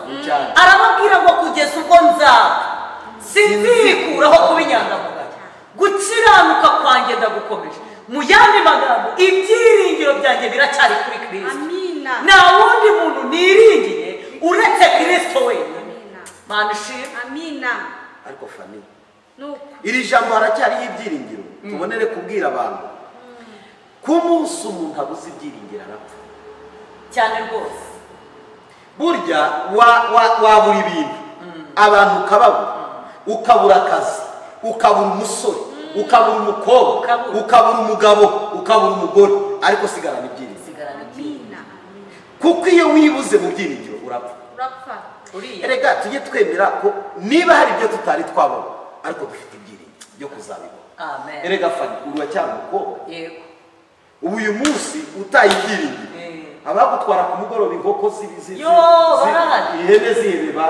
Arababwira ngo kugeza ubwo nzapfa sinzikuraho kuba inyangamugayo, gukiranuka kwanjye ndagukomeje. Mu yandi magambo ibyiringiro byanjye biracyari kuri Kristo. Nta wundi muntu niringiye uretse Kristo wenyine. Mana ishimwe. Amina. Ariko Fani, iri jambo haracyariho ibyiringiro. Tubonere kubwira abantu ko umunsi umuntu abuze ibyiringiro arapfa cyane rwose. Burya wabura ibintu, abantu ukababura, ukabura akazi, ukabura umusore, ukabura umukobwa, ukabura umugabo, ukabura umugore, ariko sigarana ibyiringiro. Kuko iyo wibuze mu byiringiro urapfa. Erega tujye twemera ko niba hari ibyo tutari twabona ariko dufite ibyiringiro byo kuzabibona. Amen. Erega Fani, uracyari umukobwa. Yego. Ubu uyu munsi utaye ibyiringiro, abagutwara ku mugoroba inkoko ihene zihebeba,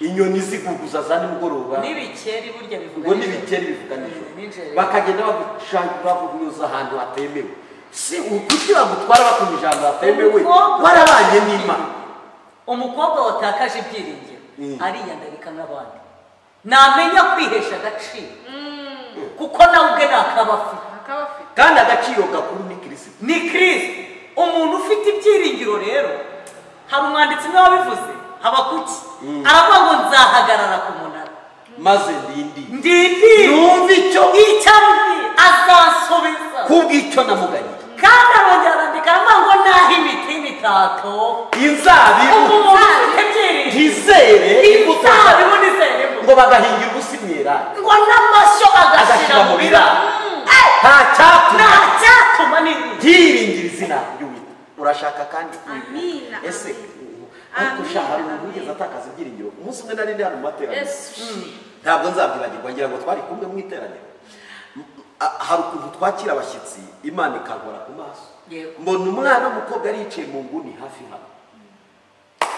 inyoni ziguguza za nimugoroba, n'ibikeri burya bivuga ngo n'ibikeri bivuga nijoro, bakagenda bakunyuza ahantu hatemewe. Si ukuki bagutwara bakunyuza ahantu hatemewe, warabanye n'Imana. Umukobwa watakaje ibyiringiro ariyandarika n'abandi, namenya kwihesha agaciro kuko nawe ubwe ntakaba afite. Kandi agaciro gakuru ni Kristo. Ni Kristo. Umuntu ufite ibyiringiro rero, hari umwanditsi umwe wabivuze Habakuki, aravuga ngo nzahagarara ku munara maze ndindi numva icyo azansubiza kubw'icyo namuganiye. Kandi arongera arandika aravuga ngo naho imitima itatu inzabibu ntizere imbuto ngo bagahingira ubusa imyelayo, ngo n'amashyo agashira mu biraro, nta cyatuma ntiringira izina ry'Uwiteka. Urashaka kandi Amina. Ese ariko sha hari umuntu wigeze atakaza ibyiringiro? Umunsi umwe nari ndi hano mu materaniro, ntabwo nzabyibagirwa, ngira ngo twari kumwe mu iteraniro. Hari ukuntu twakira abashyitsi Imana ikankora ku maso, mbona umwana w'umukobwa yari yicaye mu nguni hafi hano.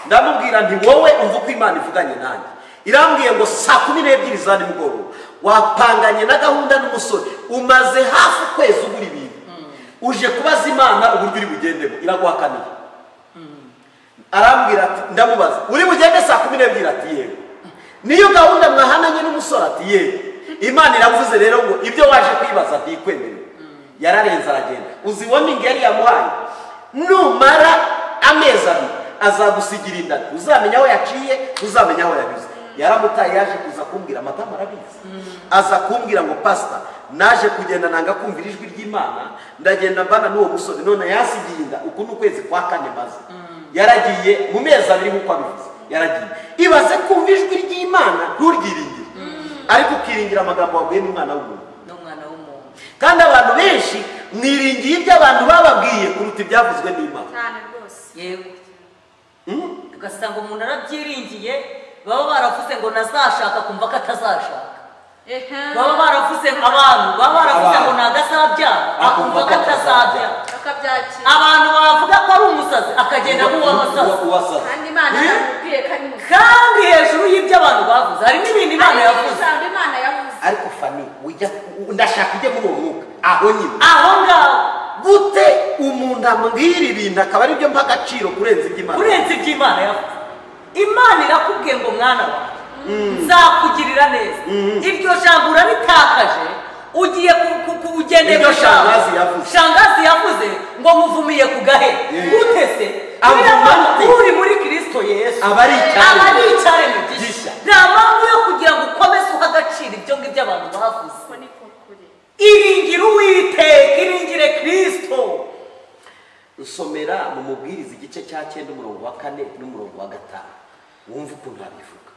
Ndamubwira nti wowe umva uko Imana ivuganye nanjye. Irambwiye ngo saa 12 za nimugoroba wapanganye na gahunda n'umusore, umaze hafi ukwezi ugura ibintu, uje kubaza Imana uburyo uri bugendemo, iraguhakaniye. Arambwira ati, ndamubaza uri bugende saa 12? Ati yego. Niyo gahunda mwahananye n'umusore? Ati yego. Imana iravuze rero ngo ibyo waje kwibaza ntikwemerewe. Yararenze aragenda. Uzi warning yari yamuhaye, numara amezi 2 azagusigira inda, uzamenya aho yaciye, uzamenya aho yanyuze. Yaramutaye, yaje kuza kumbwira, madamu arabizi, aza kumbwira ngo pastor, naje kugenda nanga kumvira ijwi ry'Imana, ndagenda mbana n'uwo musore, none yasigiye inda uku n'ukwezi kwa 4 maze. Yaragiye mu mezi 2 nk'uko abivuze, yaragiye. Ibaze kumva ijwi ry'Imana nturyiringire, ariko ukiringira amagambo wabwiye n'umwana w'umuntu. Kandi abantu benshi mwiringiye ibyo abantu bababwiye kuruta ibyavuzwe n'Imana. Cyane rwose. Yego. Ugasanga umuntu arabyiringiye, baba baravuze ngo nazashaka kumva ko atazashaka. Baba baravuze abantu, baba baravuze ngo nagazabyara, akumva ko atazabyara. Ukabyakira. Abantu bavuga ko ari umusazi akagenda nk'uwasazi. Kandi Imana yamubwiye ko ari umusazi. Kandi hejuru y'ibyo abantu bavuze hari n'ibintu Imana yavuze. Hari Imana yavuze. Ariko Fani ujya ndashaka ujye muri uwo mwuka aho nyine. Aho ngaho. Gute umuntu ambwira ibintu akaba ari byo mpa agaciro kurenza iby'Imana. Kurenza iby'Imana yavuze. Imana irakubwiye ngo mwana wawe nzakugirira neza. Iryo jambo uraritakaje ugiye ugendeye ku shangazi yavuze. Shangazi yavuze ngo muvumiye ku gahe. Gute se? Uri muri Kristo Yesu. Aba ari icyaremwe gishya. Nta mpamvu yo kugira ngo ukomeze uha agaciro ibyo ngibyo abantu bavuze. Iringire Uwiteka, iringire Kristo. Nsomera mu Mubwiriza igice cya 9 umurongo wa 4 n'umurongo wa 5. Wumva ukuntu abivuga.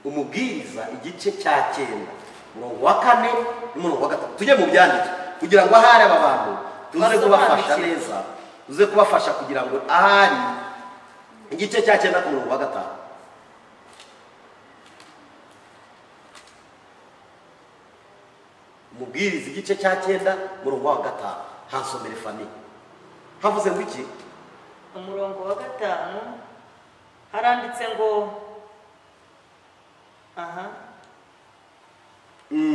Umubwiriza igice cya 9 umurongo wa 4 n'umurongo wa 5. Tujye mu byanditswe kugira ngo ahari aba bantu tuze kubafasha neza, tuze kubafasha kugira ngo ahari igice cya 9 ku murongo wa 5. Umubwiriza igice cya 9 umurongo wa 5. Hansomere Fani. Havuze ngo iki? Umurongo wa 5 haranditse ngo aha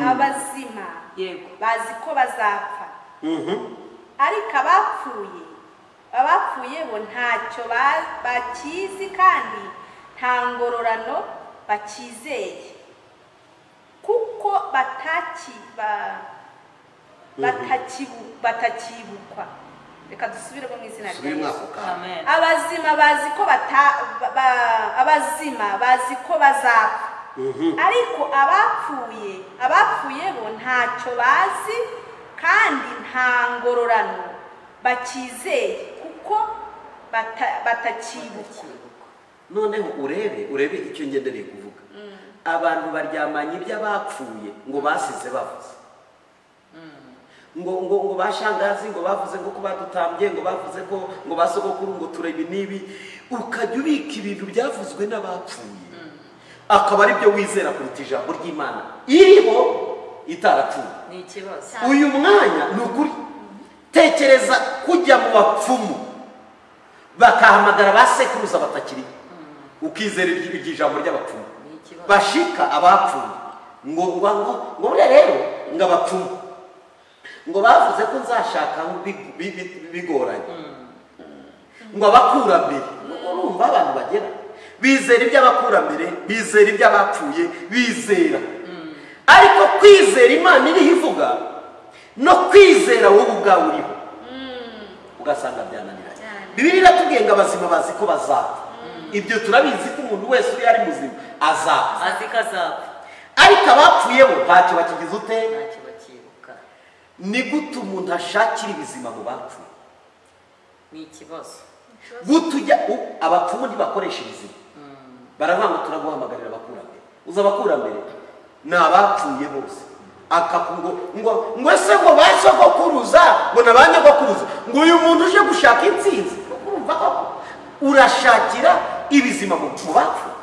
abazima yego bazi ko bazapfa. Ariko abapfuye bo ntacyo bakizi kandi nta ngororano bakizeye kuko batakibukwa. Reka dusubire mu izina rya Yesu. Amen. Abazima bazi ko abazima bazi ko bazapfa. Ariko abapfuye bo ntacyo bazi kandi nta ngororano bakizeye kuko batakibukwa. Noneho urebe icyo ngendereye kuvuga. Abantu baryamanye iby'abapfuye ngo basize bavuze. Ngo bashangazi ngo bavuze ngo ko badutambye ngo bavuze ko ngo basogokuru ngo turebe nibi, ukajya ubika ibintu byavuzwe n'abapfuye akaba ari byo wizera kuruta ijambo ry'Imana iriho itarapfuye. Ni ikibazo. Uyu mwanya ni ukuri. Tekereza kujya mu bapfumu bakahamagara ba sekuruza batakiri, ukizera ijambo ry'abapfumu bashika abapfuye ngo ngo ngo rero ngo abapfumu ngo bavuze ko nzashaka bigoranye ngo abakurambere. Urumva abantu bagera bizera iby'abakurambere, bizera iby'abapfuye, bizera. Ariko kwizera Imana iriho ivuga no kwizera wowe ubwawe uriho ugasanga byananiranye. Bibiliya iratubwiye ngo abazima bazi ko bazapfa. Ibyo turabizi ko umuntu wese uri ari muzima azapfa. Azi ko azapfa. Ariko abapfuye bo ntacyo bakigize ute? Ntacyo bakibuka. Ni gute umuntu ashakira ibizima mu bapfuye? Ni ikibazo. Gute ujya abapfumu ntibakoresha ibizima. Baravuga ngo turaguhamagarira abakurambere. Uza abakurambere ni abapfuye bose. Akakungo ngo ngo ese ngo basogokuruza ngo nabanyagokuruza ngo uyu muntu uje gushaka intsinzi. Urumva ko urashakira ibizima mu bapfuye.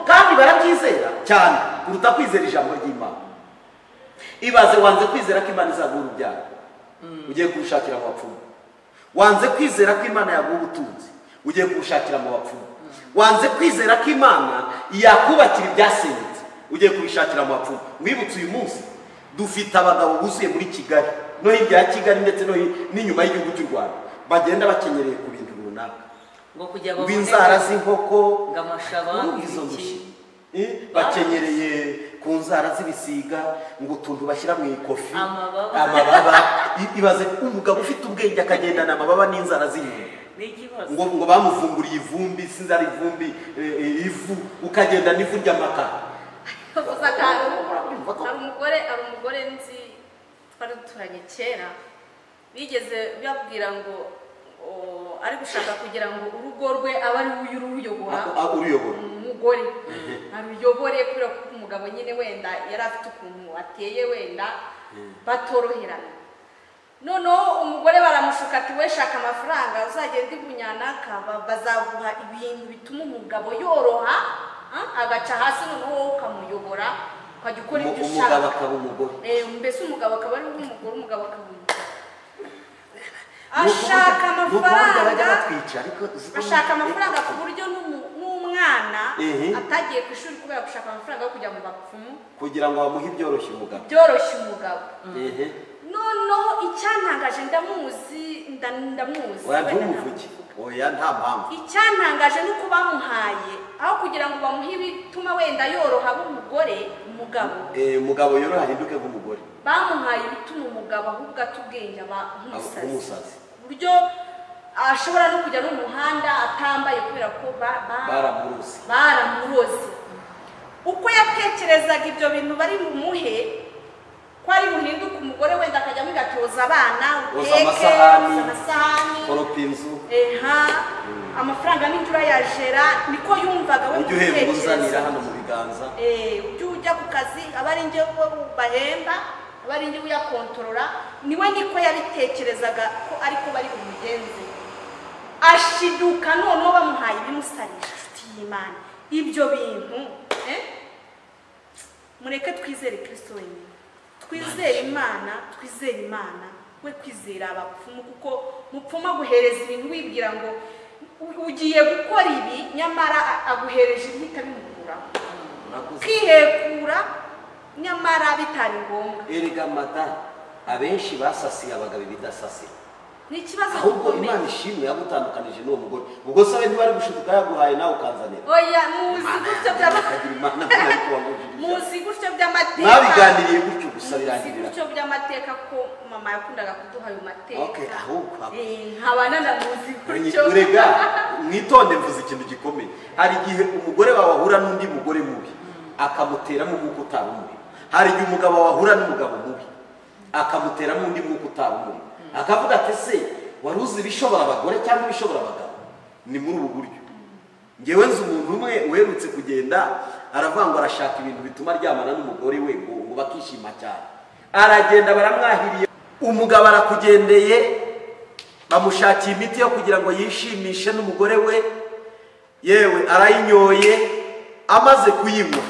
Kandi barabyizera cyane kuruta kwizera ijambo ry'Imana. Ibaze wanze kwizera ko Imana izaguha urubyaro, ugiye kurushakira mu bapfumu. Wanze kwizera ko Imana yaguha ubutunzi, ugiye kurushakira mu bapfumu. Wanze kwizera ko Imana yakubakira ibyasenyutse, ugiye kubishakira mu bapfumu. Mwibutse uyu munsi dufite abagabo buzuye muri Kigali no hirya ya Kigali ndetse no n'inyuma y'igihugu cy'u Rwanda bagenda bakenyereye ku bintu runaka ngo kujya ngo inzara z'inkoko ngamashaba ibiki bakenyereye ku nzara z'ibisiga ngo utuntu bashyira mu ikofi amababa. Ibaze umugabo ufite ubwenge akagendana amababa n'inzara z'inyuma ngo bamuvumburiye ivumbi sinzara ivumbi ivu ukagenda n'ivu ry'amakara. Hari umugore nzi twari duturanye kera bigeze babwira ngo ari gushaka kugira ngo urugo rwe abe ari we uruyobora, umugore aruyobore kubera ko umugabo nyine wenda yari afite ukuntu ateye wenda batoroherana. Noneho umugore baramushuka ati we shaka amafaranga uzagenda ibunyanaka bazaguha ibintu bituma umugabo yoroha agaca hasi, noneho wowe ukamuyobora ukajya ukora ibyo ushaka. Umugabo akaba umugore. Mbese umugabo akaba ari umugore, umugabo akaba umugore. Ashaka amafaranga, ashaka amafaranga ku buryo n'umwana atagiye ku ishuri kubera gushaka amafaranga yo kujya mu bapfumu kugira ngo bamuhe ibyoroshye umugabo, byoroshye umugabo. Noneho icyantangaje, ndamuzi, ndamuzi. Oya ntumuvuge, oya nta mpamvu. Icyantangaje ni uko bamuhaye aho kugira ngo bamuhe ibituma wenda yoroha umugore, umugabo umugabo yoroha ahinduke nk'umugore, bamuhaye ibituma umugabo ahubwo atubwenge aba nk'umusazi, buryo ashobora no kujya no mu muhanda atambaye kubera ko baramuroze. Baramuroze. Uko yatekerezaga ibyo bintu bari bumuhe, ko ari buhinduke umugore wenda akajya amugatoza abana, uteke amasahani, koropa inzu, amafaranga n'injura yajera, niko yumvaga we. Ujye uhemba uzanira hano mu biganza, ujye ujya ku kazi aba ari njye bahemba, aba ari njye uyakontorora, niwe niko yabitekerezaga ko ariko bari bumugenze. Ashiduka noneho bamuhaye ibimusarisha. Inshuti y'Imana, ibyo bintu mureke twizere Kristo wenyine, twizere Imana, twizere Imana, we kwizera abapfumu, kuko mupfuma aguhereza ibintu wibwira ngo ugiye gukora ibi, nyamara aguhereje ibihita bimukuraho, kwihekura nyamara bitari ngombwa. Erega mada, abenshi basasiye abagabo ibidasasiye. Ni ikibazo ahubwo Imana ishimwe yagutandukanije n'uwo mugore. Ubwo sabe ntiwari gushiduka yaguhaye nawe ukanzanira. Oya, muzi gutyo by'amateka, muzi gutyo by'amateka, mwabiganiriye gutyo gusa birangirira. Muzi gutyo by'amateka ko mama yakundaga kuduha ayo mateka. Okay, ahubwo nkabana na muzi gutyo. Urega mwitonde, mvuze ikintu gikomeye. Hari igihe umugore wawe ahura n'undi mugore mubi akamuteramo umwuka utari umubi. Hari igihe umugabo wawe ahura n'umugabo mubi akamuteramo undi mwuka utari umubi, akavuga ati se wari uzi ibishobora abagore cyangwa ibishobora abagabo? Ni muri ubu buryo. Ngewe nzi umuntu umwe uherutse kugenda aravuga ngo arashaka ibintu bituma aryamana n'umugore we ngo bakishima cyane. Aragenda baramwahiriye, umugabo arakugendeye, bamushakiye imiti yo kugira ngo yishimishe n'umugore we, yewe arayinyoye, amaze kuyinywa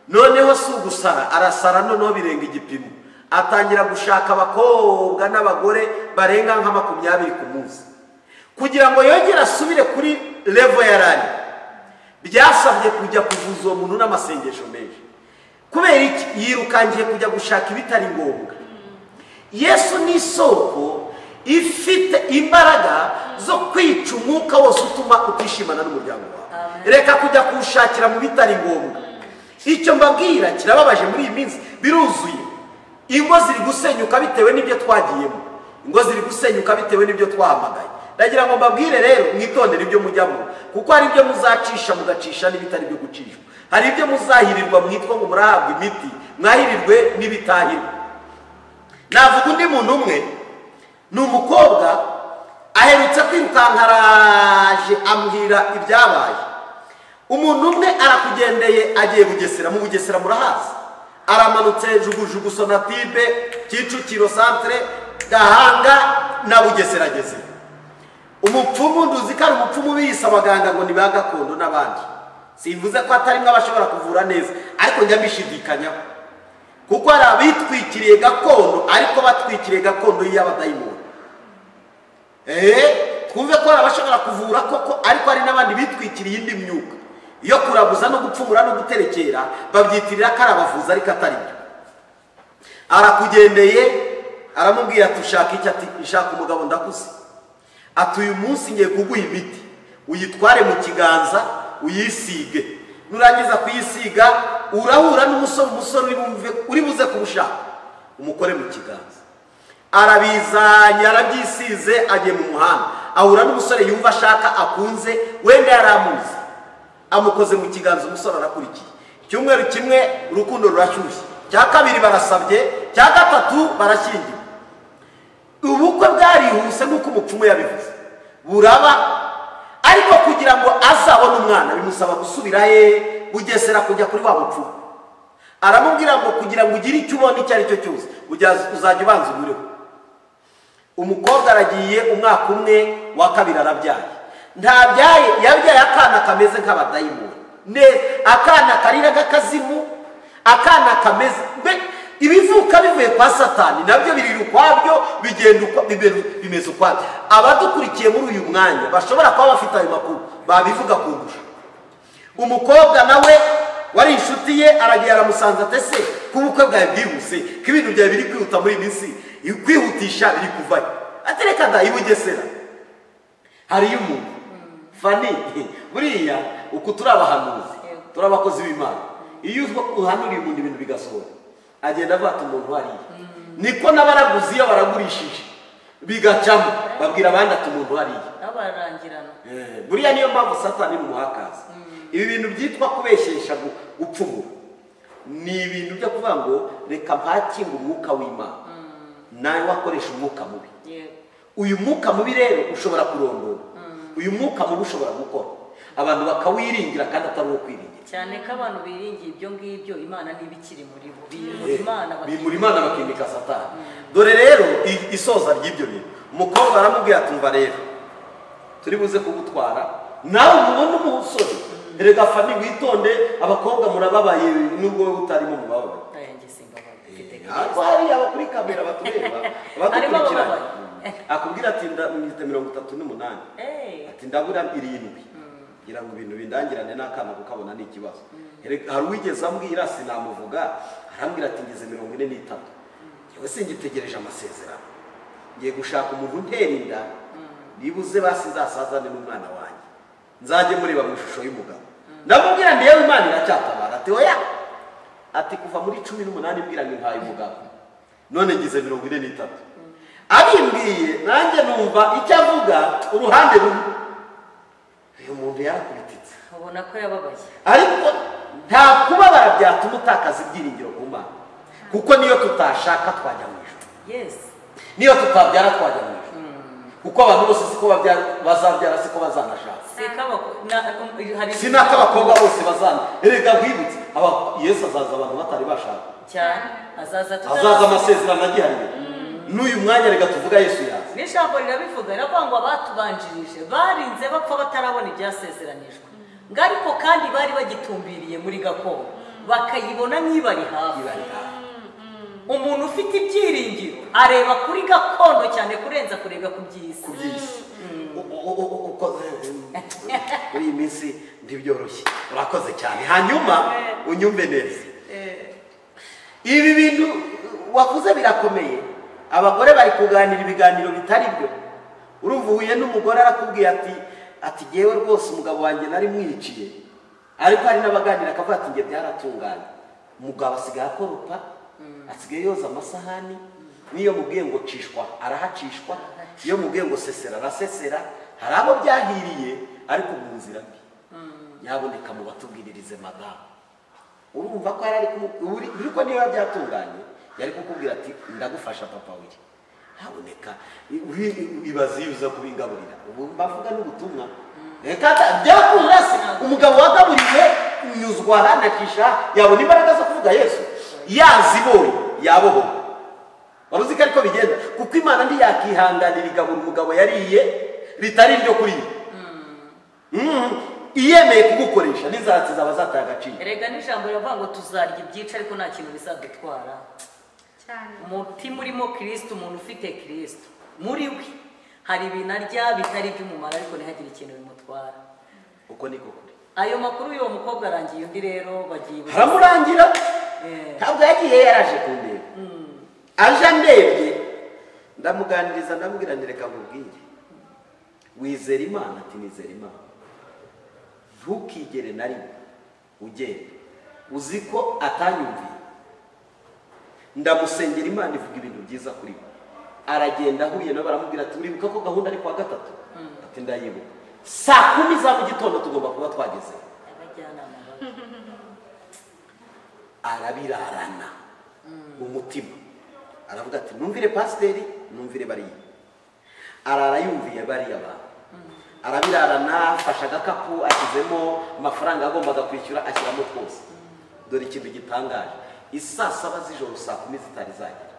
noneho si ugusara, arasara noneho birenga igipimo, atangira gushaka abakobwa n'abagore barenga nka 20 ku munsi kugira ngo yongere asubire kuri level yarari. Byasabye kujya kuvuza uwo muntu n'amasengesho menshi. Kubera iki? Yirukangiye kujya gushaka ibitari ngombwa. Yesu ni isoko ifite imbaraga zo kwica umwuka wose utuma utishimana n'umuryango wawe. Reka kujya kuwushakira mu bitari ngombwa. Icyo mbabwira kirababaje muri iyi minsi, biruzuye. Ingo ziri gusenyuka bitewe n'ibyo twagiyemo, ingo ziri gusenyuka bitewe n'ibyo twahamagaye. Ndagira ngo mbabwire rero mwitondere ibyo mujyamo, kuko hari ibyo muzacisha mugacisha n'ibitari byo gucishwa. Hari ibyo muzahirirwa mwitwa ngo murahabwa imiti, mwahirirwe n'ibitahirwa. Navuga undi muntu umwe, ni umukobwa aherutse kwirukankaraje ambwira ibyabaye. Umuntu umwe arakugendeye agiye Bugesera, mu Bugesera murahazi, aramanutse Jugujugu, Sonatibe, Kicukiro centre, Gahanga na Bugesera ageze. Umupfumu nduzi ko ari umupfumu biyise abaganga ngo ni ba gakondo n'abandi. Simvuze ko atarimwe abashobora kuvura neza, ariko njya mbishidikanyaho, kuko hari abitwikiriye gakondo ariko batwikiriye gakondo y'abadayimoni. Twumve ko hari abashobora kuvura koko, ariko hari n'abandi bitwikiriye indi myuka iyo kuraguza no gupfumura no guterekera, babyitirira ko ari abavuzi ariko atari byo. Arakugendeye aramubwira ati ushaka iki? Ati nshaka umugabo ndakuze. Ati uyu munsi ngiye kuguha imiti, uyitware mu kiganza uyisige, nurangiza kuyisiga urahura n'umusore, umusore uri buze kubushaka umukore mu kiganza. Arabizanye arabyisize, agiye mu muhanda ahura n'umusore yumva ashaka akunze, wenda yaramuzi, amukoze mu kiganza, umusore arakurikiye. Icyumweru kimwe urukundo rurashyushye, cya kabiri barasabye, cya gatatu barashyingiwe. Ubukwe bwarihuse nk'uko umupfumu yabivuze buraba, ariko kugira ngo azabone umwana bimusaba gusubira he Bugesera kujya kuri wa mupfumu. Aramubwira ngo kugira ngo ugire icyo ubona icyo ari cyo cyose uzajya ubanza unyureho. Umukobwa aragiye, umwaka umwe wa kabiri arabyaye, ntabyaye, yabyaye akana kameze nk'abadayimoni, akana karira k'akazimu, akana kameze Ibivuka bivuye kwa Satani nabyo biri ukwabyo, bigenda uko bimeze ukwabyo. Abadukurikiye muri uyu mwanya bashobora kuba bafite ayo makuru babivuga kundusha. Umukobwa nawe wari inshuti ye aragiye aramusanze ati ese ko ubukwe bwawe bwihuse, ko ibintu byawe biri kwihuta muri iyi minsi, kwihutisha biri kuvayo. Ati reka da, i Bugesera hariyo umuntu Fani, buriya uku turi abahanuzi, turi abakozi b'Imana, iyo uhanuriye umuntu ibintu bigasohora agenda avuga ati umuntu hariya. Niko n'abaraguzi iyo baragurishije bigacamo babwira abandi ati umuntu hariya. Buriya niyo mpamvu Satani ni umuhakazi. Ibi bintu byitwa kubeshyesha gupfumura ni ibintu byo kuvuga ngo reka mpakinge umwuka w'Imana, nawe wakoresha umwuka mubi. Uyu mwuka mubi rero ushobora kurondora, uyu mwuka mubi ushobora gukora abantu bakawiringira kandi atari uwo kwiringira. Cyane ko abantu biringiye ibyo ngibyo Imana ntibikiri muri bo, bimura Imana bakimika Satani. Dore rero isoza ry'ibyo bintu, umukobwa aramubwira ati umva rero turi buze kugutwara nawe umubona umusore. Erega Fani witonde, abakobwa murababaye nubwo wowe utarimo mubabaye. Ariko hariya abakuri kamera batureba abadukurikirana, akubwira ati ndamwite 38, ati ndabura 7 ngira ngo ibintu bindangirane n'akana kukabona ni ikibazo. Hari uwigeze ambwira sinamuvuga, arambwira ati ngeze 43, yewe singitegereje amasezerano, ngiye gushaka umuntu untera inda, nibuze basi nzasazane n'umwana wanjye, nzajye mureba mu ishusho y'umugabo. Ndamubwira ndi yewe Imana iracyatabara. Ati oya, ati kuva muri 18 mbwira ngo ntaye umugabo, none ngize 43. Abimbwiye nanjye numva icyo avuga uruhande rumwe, uyu muntu yarakubititse, ubona ko yababaye. Ariko nta kubabara byatuma utakaza ibyiringiro ku Mana, kuko niyo tutashaka twajya mu ijuru. Yes, niyo tutabyara twajya mu ijuru, kuko abantu bose siko bazabyara siko bazanashaka. Si n'ak'abakobwa bose bazana. Erega nkwibutse, Yesu azaza abantu batari bashaka cyane, azaza amasezerano agihariye. N'uyu mwanya reka tuvuga Yesu yaza. N'ijambo rirabivuga, riravuga ngo abatubanjirije barinze bapfa batarabona ibyasezeranijwe, ngo ariko kandi bari bagitumbiriye muri gakondo bakayibona nk'ibari hafi. Umuntu ufite ibyiringiro areba kuri gakondo cyane kurenza kureba ku by'isi. Muri iyi minsi ntibyoroshye, urakoze cyane. Hanyuma unyumve neza, ibi bintu wavuze birakomeye. Abagore bari kuganira ibiganiro bitari byo. Urumva uhuye n'umugore arakubwiye ati yewe rwose umugabo wanjye nari mwiciye, ariko hari n'abaganira akavuga ati nge byaratunganye, umugabo asigaye akoropa, asigaye yoza amasahani, niyo mubwiye ngo cishwa arahacishwa, iyo mubwiye ngo sesera arasesera. Hari abo byahiriye ariko mu nzira mbi. Nyaboneka mu batubwiririze madamu, urumva ko yari ariko niba byatunganye yari kukubwira ati ndagufasha papa wiri, haboneka ibaze iyo uza kubingaburira. Ubu mbavuga n'ubutumwa reka byakunda se umugabo wagaburiwe nyuzwa hanakisha yabona imbaraga zo kuvuga Yesu, yazibonye yabohoka. Waruzi ko ariko bigenda, kuko Imana ntiyakihanganira igabura umugabo yariye ritari iryo kuri ye. Iyemeye kugukoresha n'inzara zaba zataye agaciro. Erega n'ijambo riravuga ngo tuzarya ibyica ariko nta kintu bizadutwara. Umutima urimo Kristo, umuntu ufite Kristo muri we hari ibintu arya bitari iby'umumaro ariko ntihagire ikintu bimutwara. Uko niko kuri. Ayo makuru y'uwo mukobwa arangiye undi rero bagiye haramurangira. Ntabwo yagiye, yaraje kundeba, aje andebye ndamuganiriza, ndamubwira nti reka nkubwire, wizera Imana? Ati nizera Imana. Ntukigere na rimwe ugenda uzi ko atanyumviye. Ndamusengera Imana ivuga ibintu byiza kuri we. Aragenda ahuye nabo baramubwira ati uribuka ko gahunda ari kwa gatatu? Ati ndayibuka. Saa 10 za mu gitondo tugomba kuba twageze. Arabirarana mu mutima, aravuga ati numvire pasiteri, numvire bariya. Arara yumviye bariya bantu, arabirarana, afashe agakapu ashyizemo amafaranga agombaga kwishyura ashyiramo twose. Dore ikintu gitangaje, isaa 7 z'ijoro saa 10 zitari zagera,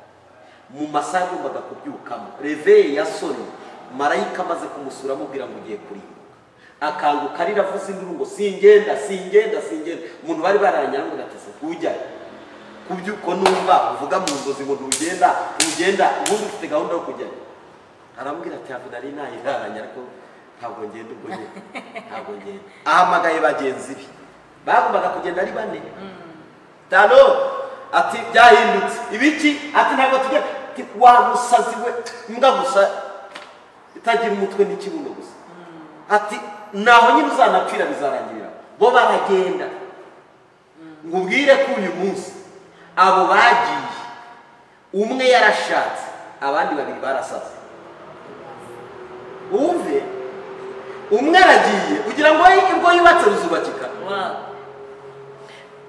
mu masaha agombaga kubyukamo, reveye ya soni, marayika amaze kumusura amubwira ngo ugiye kurimbuka, akanguka arira avuza induru ngo singenda singenda singenda. Umuntu bari bararanye aramubwira ati ujyayo. Kubyuko numva uvuga mu nzozi ngo ntugenda ugenda ubundi ufite gahunda yo kujyayo. Arambwira ati have nari nayiraranye ariko ntabwo ngenda ubwo nyine ntabwo ngenda. Ahamagaye bagenzi be bagombaga kugenda ari bane. Tano ati byahindutse ibiki, ati ntabwo tujya. Wa musazi we mbwa gusa itagira umutwe n'ikibuno gusa. Ati naho nyine uzanapfira bizarangirira. Bo baragenda. Ngubwire ko uyu munsi abo bagiye umwe yarashatse abandi babiri barasaze. Umve umwe aragiye ugira ngo ubwo yubatse ruzubakika.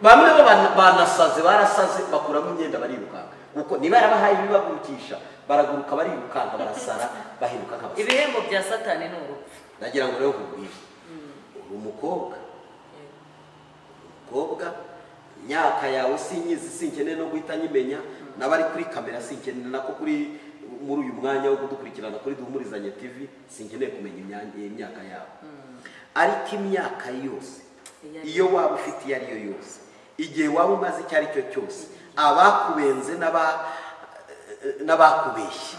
Bamwe bo banasaze barasaze bakuramo imyenda barirukanka, kuko niba yarabahaye ibibagurukisha baraguruka barirukanka barasara bahinduka nk'abasazi. Ibihembo bya Satani ni urupfu. Ndagira ngo rero nkubwire, uri umukobwa, imyaka yawe sinyizi sinkeneye no guhita nyimenya, n'abari kuri kamera sinkeneye nako kuri muri uyu mwanya wo kudukurikirana kuri Duhumurizanye TV sinkeneye kumenya imyaka yawe. Ariko imyaka yose iyo waba ufite iyo ari yo yose, igihe waba umaze icyo ari cyo cyose, abakubenze n'abakubeshye,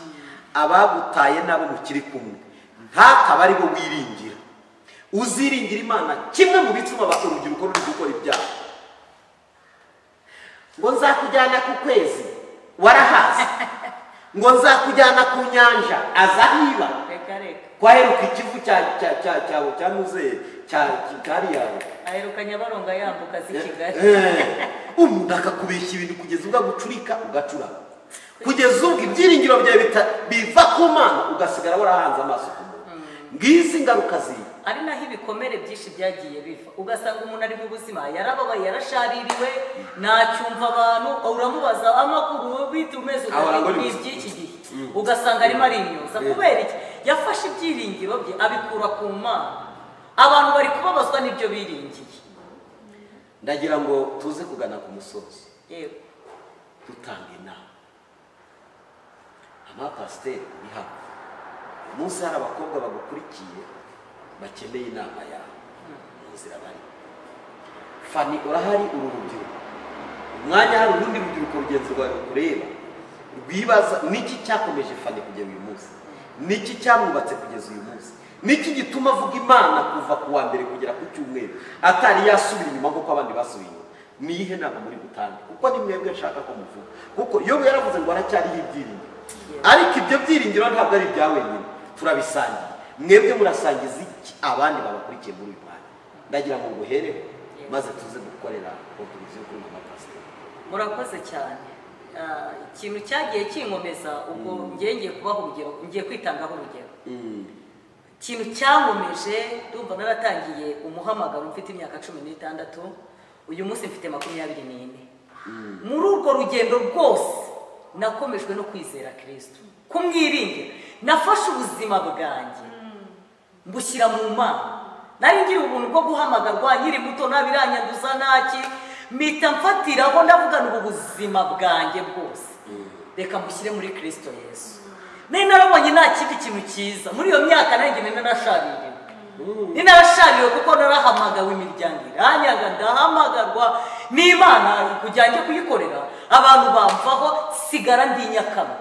abagutaye n'abo mukiri kumwe, ntakaba ari bo wiringira. Uziringira Imana. Kimwe mu bituma urubyiruko ruri gukora ibyaha, ngo nzakujyana ku kwezi warahaze, ngo nzakujyana ku nyanja azahiba kwaheruka ikivu cya muzehe cya yawe aheruka Nyabarongo yambuka z'i Kigali. Umuntu akakubeshya ibintu kugeza ubwo agucurika ugacura, kugeza ubwo ibyiringiro byawe biva ku Mana ugasigara warahanze amaso ku muntu. Ngizi ingaruka ziri ari naho ibikomere byinshi byagiye biva, ugasanga umuntu ari mu buzima yarababaye yarashaririwe ntacyumva abantu, uramubaza amakuru bita umeze iby'iki gihe ugasanga arimo arimyoza. Kubera iki? Yafashe ibyiringiro bye abikura ku Mana. Abantu bari kubabazwa n'ibyo biringiye. Ndagira ngo tuze kugana ku musozo. Yego. Dutanga inama. Amapasiteri uri hano umunsi hari abakobwa bagukurikiye bakeneye inama yawe mu nzira bari. Fani urahari, uru rubyiruko umwanya hari urundi rubyiruko rugenzi rwawe rukureba rwibaza niki cyakomeje Fani kugera uyu munsi, niki cyamwubatse kugeza uyu munsi, niki gituma avuga Imana kuva ku wa mbere kugera ku cyumweru atari yasubira inyuma nk'uko abandi basubiye inyuma. Ni iyihe nama muri butange? Kuko ni mwebwe nshaka ko muvuga, kuko Yobu yaravuze ngo haracyariho ibyiringiro, ariko ibyo byiringiro ntabwo ari ibya wenyine, turabisangiye. Mwebwe murasangiza iki abandi babakurikiye muri uyu mwanya? Ndagira ngo nguhereho maze tuze gukorera conclusion kuri mama pasiteri. Murakoze cyane. Ikintu cyagiye kinkomeza ubwo ngiye kubaha urugero, ngiye kwitangaho urugero. Ikintu cyankomeje, ndumva naratangiye umuhamagaro mfite imyaka 16, uyu munsi mfite 24. Muri urwo rugendo rwose nakomejwe no kwizera Kristo, kumwiringira. Nafashe ubuzima bwanjye mbushyira mu Mana. Nari ngira ubuntu bwo guhamagarwa nkiri muto, nabiranyanduza naki mpita mfatiraho ndavugana ubu buzima bwanjye bwose reka mbushyire muri Kristo Yesu. Nari narabonye nta kindi kintu cyiza muri iyo myaka, nanjye narashaririwe. Ninarashaririwe kuko narahamagawe imiryango iranyaga, ndahamagarwa n'Imana kugira njye kuyikorera, abantu bamvaho sigara ndi nyakama.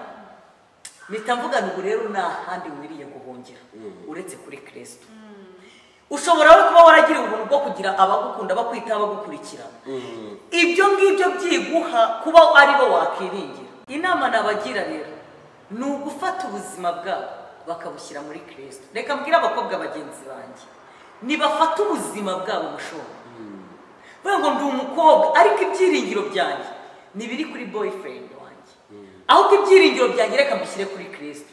Mpita mvugana ubu rero nta handi nkwiriye guhungira uretse kuri Kristo. Ushobora kuba waragiriwe ubuntu bwo kugira abagukunda bakwitaho bagukurikirana, ibyo ngibyo byiguha kuba ari bo wakiringira. Inama nabagira rero ni ugufata ubuzima bwabo bakabushyira muri Kristo. Reka mbwire abakobwa bagenzi banjye nibafata ubuzima bwabo mushobora ngo ndi umukobwa ariko ibyiringiro byanjye nibiri kuri boyfriend wanjye, ahubwo ibyiringiro byanjye reka mbishyire kuri Kristo.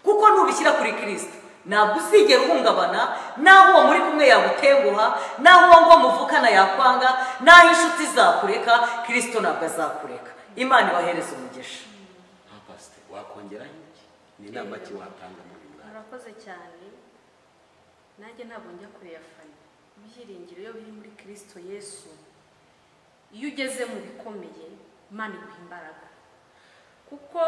Kuko nubishyira kuri Kristo ntabwo uzigera uhungabana, naho uwo muri kumwe yagutenguha, naho uwo ngo muvukana yakwanga, naho inshuti zakureka, Kristo ntabwo azakureka. Imana ibahereze umugisha. Pastor, wakongeraho iki? Ni inama ki watanga muri uyu mwanya? Murakoze cyane. Nanjye ntabwo njya kure ya Fani. Ibyiringiro iyo biri muri Kristo Yesu, iyo ugeze mu bikomeye Imana iguha imbaraga. Kuko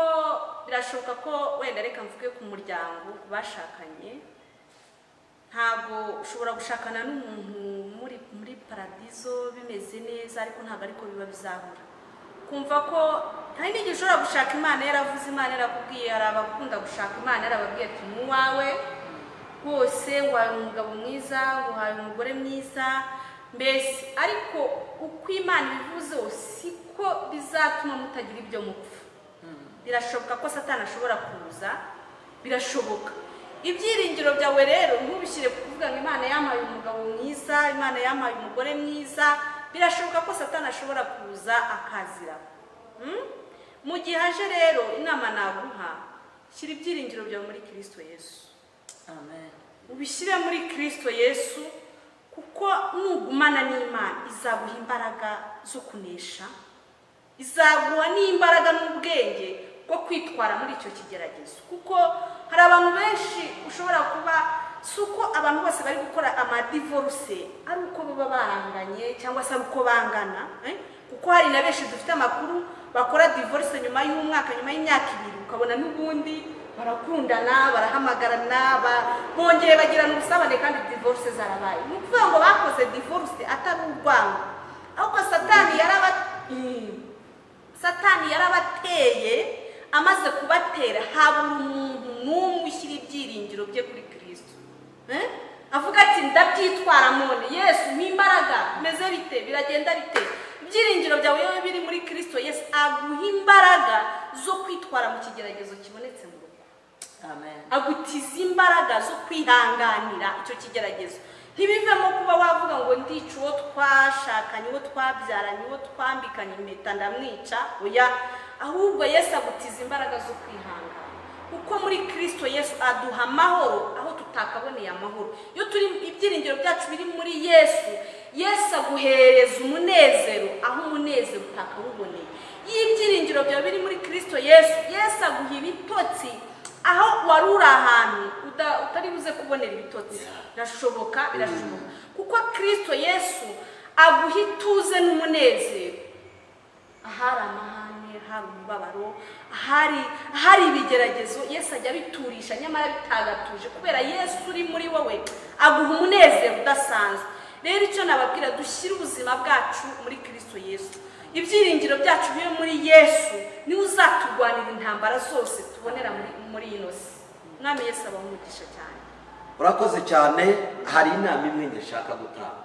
birashoboka ko wenda reka mvuge ku muryango bashakanye, ntabwo ushobora gushakana n'umuntu muri paradizo bimeze neza, ariko ntabwo ariko biba bizahura. Ukumva ko hari n'igihe ushobora gushaka Imana yaravuze, Imana yarakubwiye. Hari abakunda gushaka Imana yarababwiye ati n'uwawe rwose, nguhaye umugabo mwiza, nguhaye umugore mwiza, mbese ariko uko Imana ibivuze siko bizatuma mutagira ibyo mupfa. Birashoboka ko Satani ashobora kuza, birashoboka. Ibyiringiro byawe rero ntubishyire kuvuga ngo Imana yampaye umugabo mwiza, Imana yampaye umugore mwiza. Birashoboka ko Satani ashobora kuza akazira. Mu gihe aje rero, inama naguha, shyira ibyiringiro byawe muri Kristo Yesu. Amen. Ubishyire muri Kristo Yesu, kuko nugumana n'Imana izaguha imbaraga zo kunesha, izaguha n'imbaraga n'ubwenge bwo kwitwara muri icyo kigeragezo. Kuko hari abantu benshi ushobora kuba, si uko abantu bose bari gukora amadivorce ari uko baba baranganye cyangwa se ari uko bangana, kuko hari na benshi dufite amakuru bakora divorce nyuma y'umwaka, nyuma y'imyaka 2, ukabona n'ubundi barakundana, barahamagarana, bongeye bagirana ubusabane kandi divorce zarabaye. Ni ukuvuga ngo bakoze divorce atari urwango, ahubwo Satani yarabateye. Amaze kubatera habura umuntu n'umwe ushyira ibyiringiro bye kuri Kristo. Avuga ati ndabyitwara none Yesu n'imbaraga, meze bite, biragenda bite? Ibyiringiro byawe iyo biri muri Kristo Yesu aguha imbaraga zo kwitwara mu kigeragezo kibonetse mu rugo. Amen. Agutiza imbaraga zo kwihanganira icyo kigeragezo. Ntibivemo kuba wavuga ngo ndica uwo twashakanye, uwo twabyaranye, uwo twambikanye impeta ndamwica, oya. Ahubwo Yesu agutiza imbaraga zo kwihangana, kuko muri Kristo Yesu aduha amahoro aho tutakaboneye amahoro. Iyo turi ibyiringiro byacu biri muri Yesu, Yesu aguhereza umunezero aho umunezero utakawuboneye. Iyo ibyiringiro byawe biri muri Kristo Yesu, Yesu aguha ibitotsi aho wari uri ahantu utari buze kubonera ibitotsi. Birashoboka, birashoboka, kuko Kristo Yesu aguha ituze n'umunezero ahari amahane, ahari umubabaro, ahari ibigeragezo. Yesu ajya abiturisha nyamara bitagatuje, kubera Yesu uri muri wowe aguha umunezero udasanzwe. Rero icyo nababwira, dushyire ubuzima bwacu muri Kristo Yesu, ibyiringiro byacu bibe muri Yesu, niwe uzaturwanira intambara zose tubonera muri ino si. Mwami Yesu abahe umugisha cyane. Urakoze cyane. Hari inama imwe ngashaka gutanga.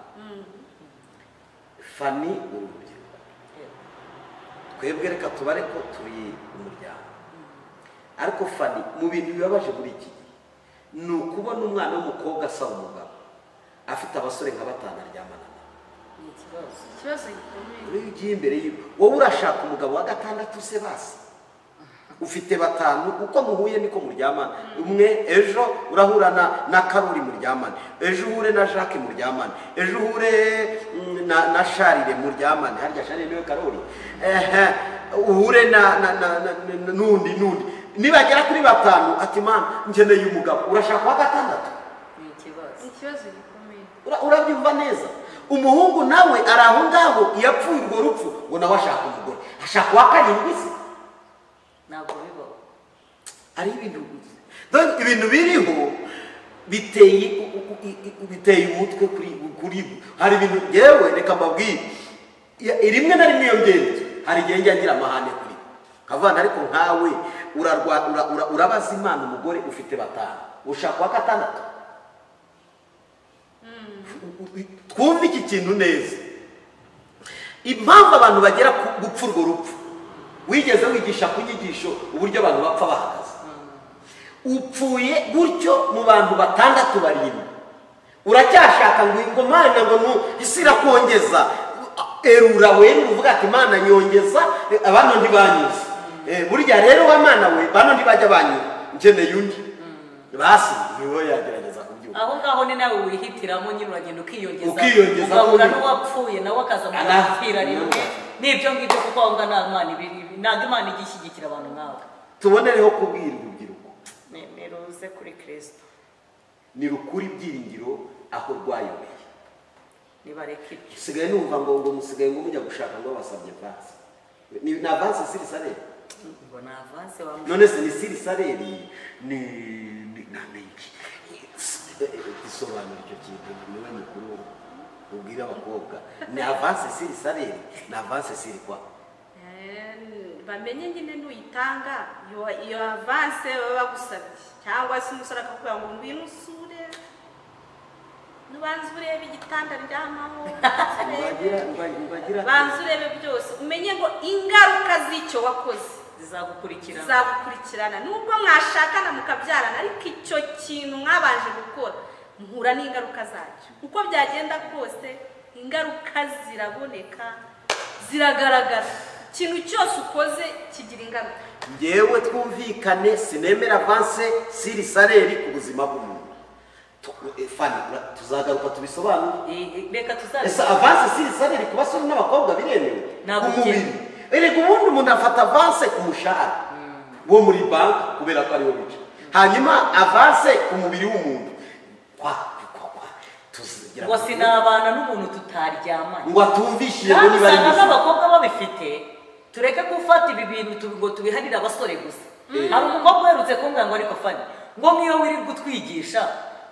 Fani, urubyiruko, twebwe reka tubare ko turi umuryango, ariko Fani, mu bintu bibabaje muri iki gihe ni ukubona umwana w'umukobwa asaba umugabo afite abasore nka 5 aryamana nabo. Ni ikibazo, ikibazo gikomeye. Iyo ugiye imbere yiwe, wowe urashaka umugabo wa 6 se basi ufite 5, uko muhuye niko muryamana. Umwe ejo urahura na Karori muryamane, ejo uhure na Jacques muryamane, ejo uhure na Charire muryamane, harya Charire niwe Karori, uhure na nundi nibagera kuri 5 ati mana nkeneye umugabo, urashaka wa 6. Ni ikibazo, ikibazo gikomeye. Urabyumva neza. Umuhungu nawe ari aho ngaho yapfuye urwo rupfu, ngo nawe ashaka umugore, ashaka wa 7 se. Ntabwo bibaho. Ari ibintu donc ibintu biriho biteye umutwe kuri hari ibintu. Yewe reka mbabwire, rimwe na rimwe iyo ngendo hari igihe njya ngira amahane kuri kavana, ariko nkawe urabaza Imana umugore ufite 5 ushaka wa 6. Twumve iki kintu neza. Impamvu abantu bagera gupfa urwo rupfu, wigeze wigisha ku nyigisho uburyo abantu bapfa bahagaze. Upfuye gutyo mu bantu 6 7, uracyashaka ngo Mana ngo isi irakongeza, erura we uvuga ati Mana nyongeza, abantu ntibanyuze. Burya rero wa Mana we bano ntibajya banyura, nkeneye undi. Basi niwe yagerageza kubyumva. Aho ngaho ni nawe wihitiramo nyine, uragenda ukiyongeza, ugahura n'uwapfuye nawe akaza mugapfira rimwe. Nibyo ngibyo, kuko aho ngaho nta Mana ibiri, ntabwo Imana igishyigikira abantu nkawe. Tubonereho kubwira urubyiruko, niruze kuri Kristo, ni rukuri ibyiringiro aho rwayobeye. Nibareke ibyo. Usigaye numva ngo musigaye ngo mujya gushaka ngo basabye avance. Ni avance siri salere. Ngo ni avance wa none se ni siri salere ni namenye. Isobanura icyo kintu niwe mukuru ubwira abakobwa. Ni avance siri salere, ni avance siri kwa. Bamenye nyine nuyitanga iyo avance baba bagusabye, cyangwa se umusore akakubwira ngo ngwino usure, nubanza urebe igitanda ryamaho, banza urebe byose, umenye ngo ingaruka z'icyo wakoze zizagukurikirana. Nubwo mwashakana mukabyarana, ariko icyo kintu mwabanje gukora muhura n'ingaruka zacyo. Uko byagenda kose ingaruka ziraboneka, ziragaragara. Ikintu cyose ukoze kigira ingaruka. Ngewe twumvikane, sinemera avance siri salaire ku buzima bw'umuntu. Fani tuzagaruka tubisobanure. Reka tuzabe. Ese avance siri salaire ku basore n'abakobwa biremewe? Ku mubiri. Erega ubundi umuntu afata avance ku mushahara wo muri banki kubera ko ariwo bica. Hanyuma avance ku mubiri w'umuntu. Kwa tuzigira. Ngo sinabana n'umuntu tutaryamanye. Ngo atumvishije ngo niba ari muzima. N'abakobwa babifite. Tureke gufata ibi bintu ngo tubiharire abasore gusa. Hari umukobwa uherutse kumbwira ngo ariko Fani, ngo nk'iyo wirirwa utwigisha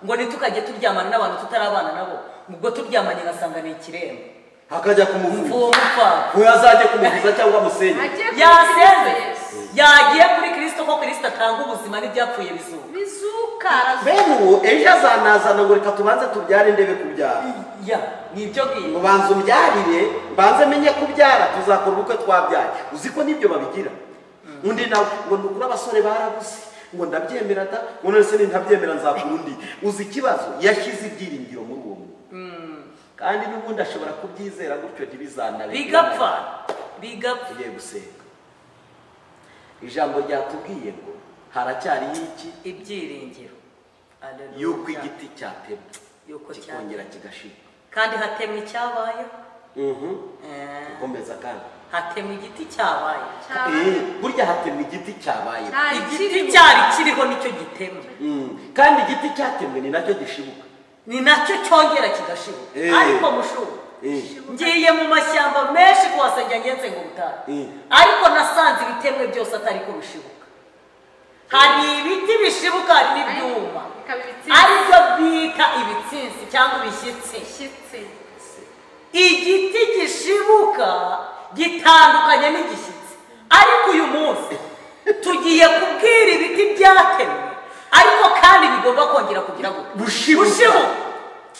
ngo ntitukajye turyamana n'abantu tutarabana nabo, ubwo turyamanye ngasanga ni ikiremba. Hakajya kumuvuza. Ngo azajye kumuvuza cyangwa amusenye. Yasenze. Yagiye kuri Kristo ko Kristo atanga ubuzima n'ibyapfuye bizuka. Bizuka. Bene uwo ejo azanazana ngo reka tubanze tubyare ndebe kubyara. Ya, nibyo ngiye. Ngo banze umbyarire, banze menye kubyara, tuzakora ubukwe twabyaye. Uzi ko nibyo babigira. Undi nawe ngo nukuri abasore barabuze, ngo ndabyemera da, ngo none se ntabyemera nzakura undi. Uzi ikibazo yashyize ibyiringiro muri uwo muntu. Kandi n'ubundi ashobora kubyizera gutyo ntibizanabe. Bigapfa. Bigapfa. Tugiye gusenga. Ijambo ryatubwiye ngo haracyari iki? Ibyiringiro. Yuko igiti cyatemwe kikongera kigashibuka. Kandi hatemwe icyabaye. Komeza kandi. Hatemwe igiti cyabaye. Burya hatemwe igiti cyabaye. Igiti cyari kiriho nicyo gitemwe. Kandi igiti cyatemwe ni nacyo gishibuka. Ni nacyo cyongera kigashibuka. Ariko mushubu ngiye mu mashyamba menshi kuhasengera ngenze ngo butahe. Ariko nasanze ibitemwe byose atari ko bishibuka. Hari ibiti bishibuka hari n'ibyuma. Aribyo bita ibitsinsi cyangwa ibishyitsi. Igiti gishibuka gitandukanye n'igishyitsi. Ariko uyu munsi tugiye kubwira ibiti byatemwe, ariko kandi bigomba kongera kugira gushibuka.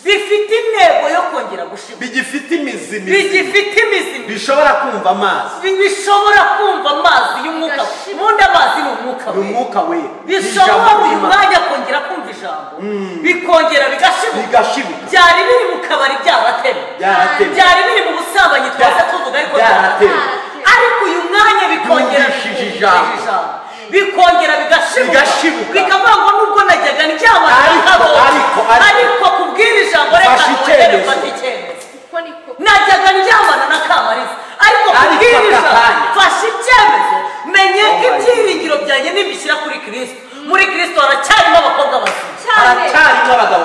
Bifite intego yo kongera gushibuka. Bigifite imizi. Bigifite imizi. Bishobora kumva amazi. Bishobora kumva amazi y'umwuka. Ubundi amazi ni umwuka we. Umwuka we. Bishobora uyu mwanya kongera kumva ijambo. Bikongera bigashibuka. Byari biri mu kabari byaratemwe. Byari biri mu busambanyi twaza tuvuga ariko byaratemwe. Ariko uyu mwanya bikongera ijambo. Bikongera bigashibuka. Bikavuga ngo nubwo najyaga ndyama ariko kubwira ijambo reka nongere mfate icyemezo. Najyaga ndyamana na Kamariza, ariko kubwira ijambo mfashe icyemezo, menye ko ibyiringiro byanjye nibishyira kuri Kristo. Muri Kristo haracyarimo abakobwa bazima,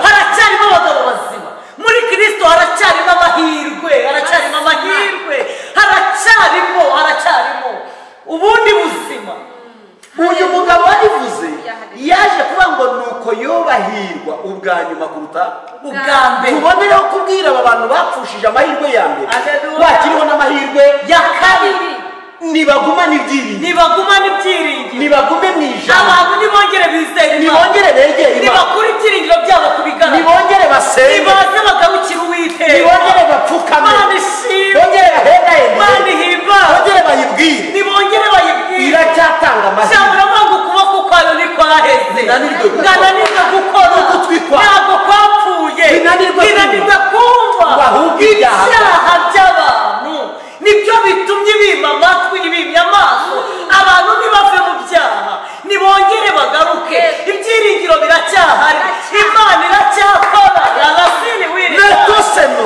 haracyarimo abagabo bazima. Muri Kristo haracyarimo amahirwe, haracyarimo amahirwe, haracyarimo ubundi buzima. Uyu mugabo warivuze yaje kuba ngo nuko yobahirwa ubwa nyuma kuruta ubwa mbere. Tubonereho kubwira aba bantu bapfushije amahirwe ya mbere bakiriho n'amahirwe ya kabiri. Nibagumane ibyiringiro, nibagumane ibyiringiro, nibagume mu ijambo. Abantu nibongere bizere Imana, nibongere begere Imana, nibakure ibyiringiro byabo ku bigaragara, nibongere basenge, nibaze bagarukire Uwiteka, nibongere bapfukame, Imana ishimwe, bongere bahendahende, Imana ihimbaze, bongere bayibwire, nibongere bayibwire. Iracyatanga amahirwe. Ijambo riravuga ngo ukuboko kwayo ntikwaheze, ngananirwe gukora, ugutwi kwawe ntabwo kwapfuye, binanirwe kumva ibyaha by'abantu. Nibyo bitumye bima amatwi, bimya amaso. Abantu ntibave mu byaha, nibongere bagaruke. Ibyiringiro biracyahari, Imana iracyakora.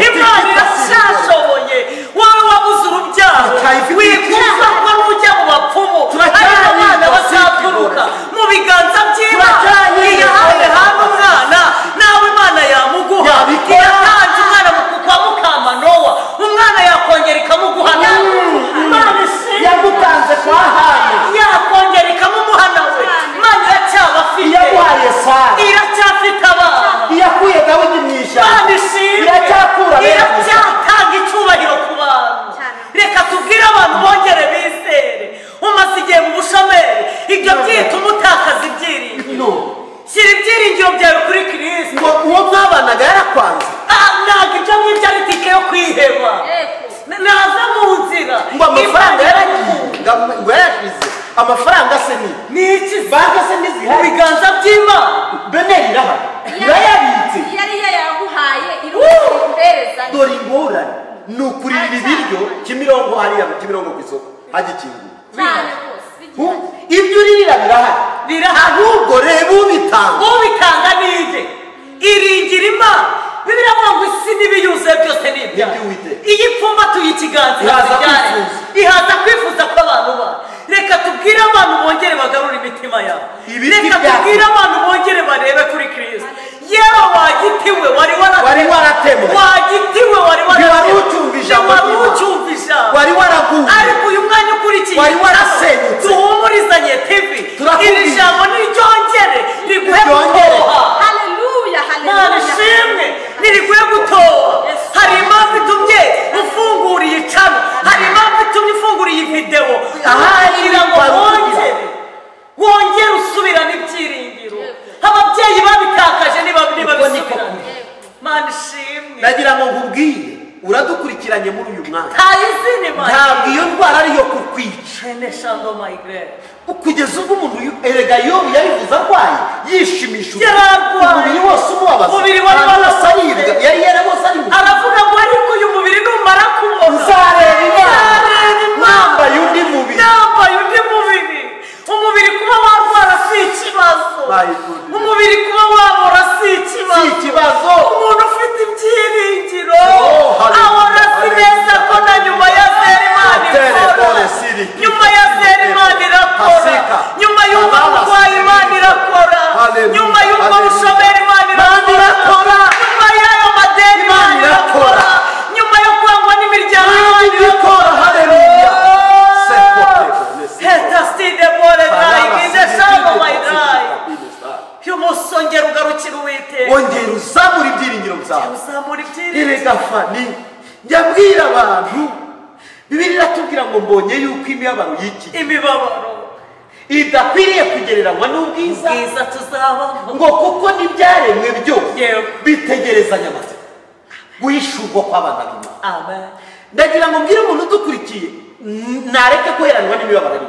Imana iracyashoboye. Wowe wabuze urubyaro, wifuza ko nujya mu bapfumu ariko abana bazaturuka mu biganza by'Imana. Iyahaye hano umwana, nawe Imana yamuguha. Iyatanze umwana kwa mukama Nowa, umwana yakongera ikamuguha nawe. Imana ishimwe yagutanze kwa Hana, yakongera ikamumuha nawe. Imana iracyabafite, iyaguhaye Sara, iracyafite Ibyo byituma utakaza ibyiringiro. Shyira ibyiringiro byawe kuri Kristo. Ngo uwo mwabanaga yarakwanze. Ntabwo ibyo ngibyo ari tike yo kwiheba. Naza mu nzira. Ngo amafaranga yaragiye, ngo yarashize. Amafaranga se ni iki? Banka se ntizihari. Mu biganza by'Imana. Beneri irahari. Irayabitse. Yari yayaguhaye iruhereza. Dore ingorane ni ukurira ibiryo Kimironko hariya mu Kimironko ku isoko hagikinguye. Cyane rwose. Ibyo uririra birahari. Ahubwo reba ubitanga. Ubitanga ni nde? Iringira Imana. Bibiliya iravuga ngo isi n'ibiyuzuye byose ni ibyayo. Iyo ipfumbatuye ikiganza ihaza kwifuza ko abantu bayo. Reka tubwire abantu bongere bagarure imitima yabo. Reka tubwire abantu bongere barebe kuri Kristo. Yewe wagitiwe wari waratemwe. Wagitiwe wari ucyumva ijambo. Wari waraguye. Ariko uyu mwanya ukurikiye wari warasenyutse. Duhumurizanye TV. Iri jambo niryongere riguhe gutoha. Haleluya, haleluya. Mana ishimwe niriguhe gutoha. Hari impamvu itumye ufungura iyi channel. Hari impamvu itumye ufungura iyi video. Kugira ngo wongere usubirane ibyiringiro. Ababyeyi babitakaje niba bisubirane. Mana ishimwe. Ndagira ngo nkubwire uradukurikiranye muri uyu mwanya. Ntabwo iyo ndwara ariyo kukwica. Kugeza ubwo umuntu erega Yobu yabivuze arwaye yishimisha umubiri wose umubabaza. Umubiri wari warasaribwa yari yarabose ari aravuga ngo ariko uyu mubiri numara kubona nzareba Imana nambaye undi mubiri. Nambaye undi mubiri. Umubiri kuba warwara si ikibazo. Umubiri kuba wabora si ikibazo. Si ikibazo. Umuntu ufite ibyiringiro ahora azi neza ko na nyuma ya zera Imana ikora. Nyuma ya zera Imana irakora. Nyuma y'ubwo burwayi Imana irakora. Nyuma y'ubwo bushomeri Imana irakora. Nyuma y'ayo madeni Imana irakora. Nyuma yo kwangwa n'imiryango Imana irakora. Haleluya. Umusongera ugarukira Uwiteka. Wongera uzamura ibyiringiro byawe. Erega Fani, njya mbwira abantu, Bibiliya iratubwira ngo mbonye yuko imibabaro y'iki imibabaro idakwiriye kugereranywa n'ubwiza tuzabaho, ngo kuko n'ibyaremwe byose bitegerezanya amatsiko guhishurwa kw'abana b'Imana. Amen. Ndagira ngo mbwire umuntu udukurikiye nareke guheranwa n'imibabaro,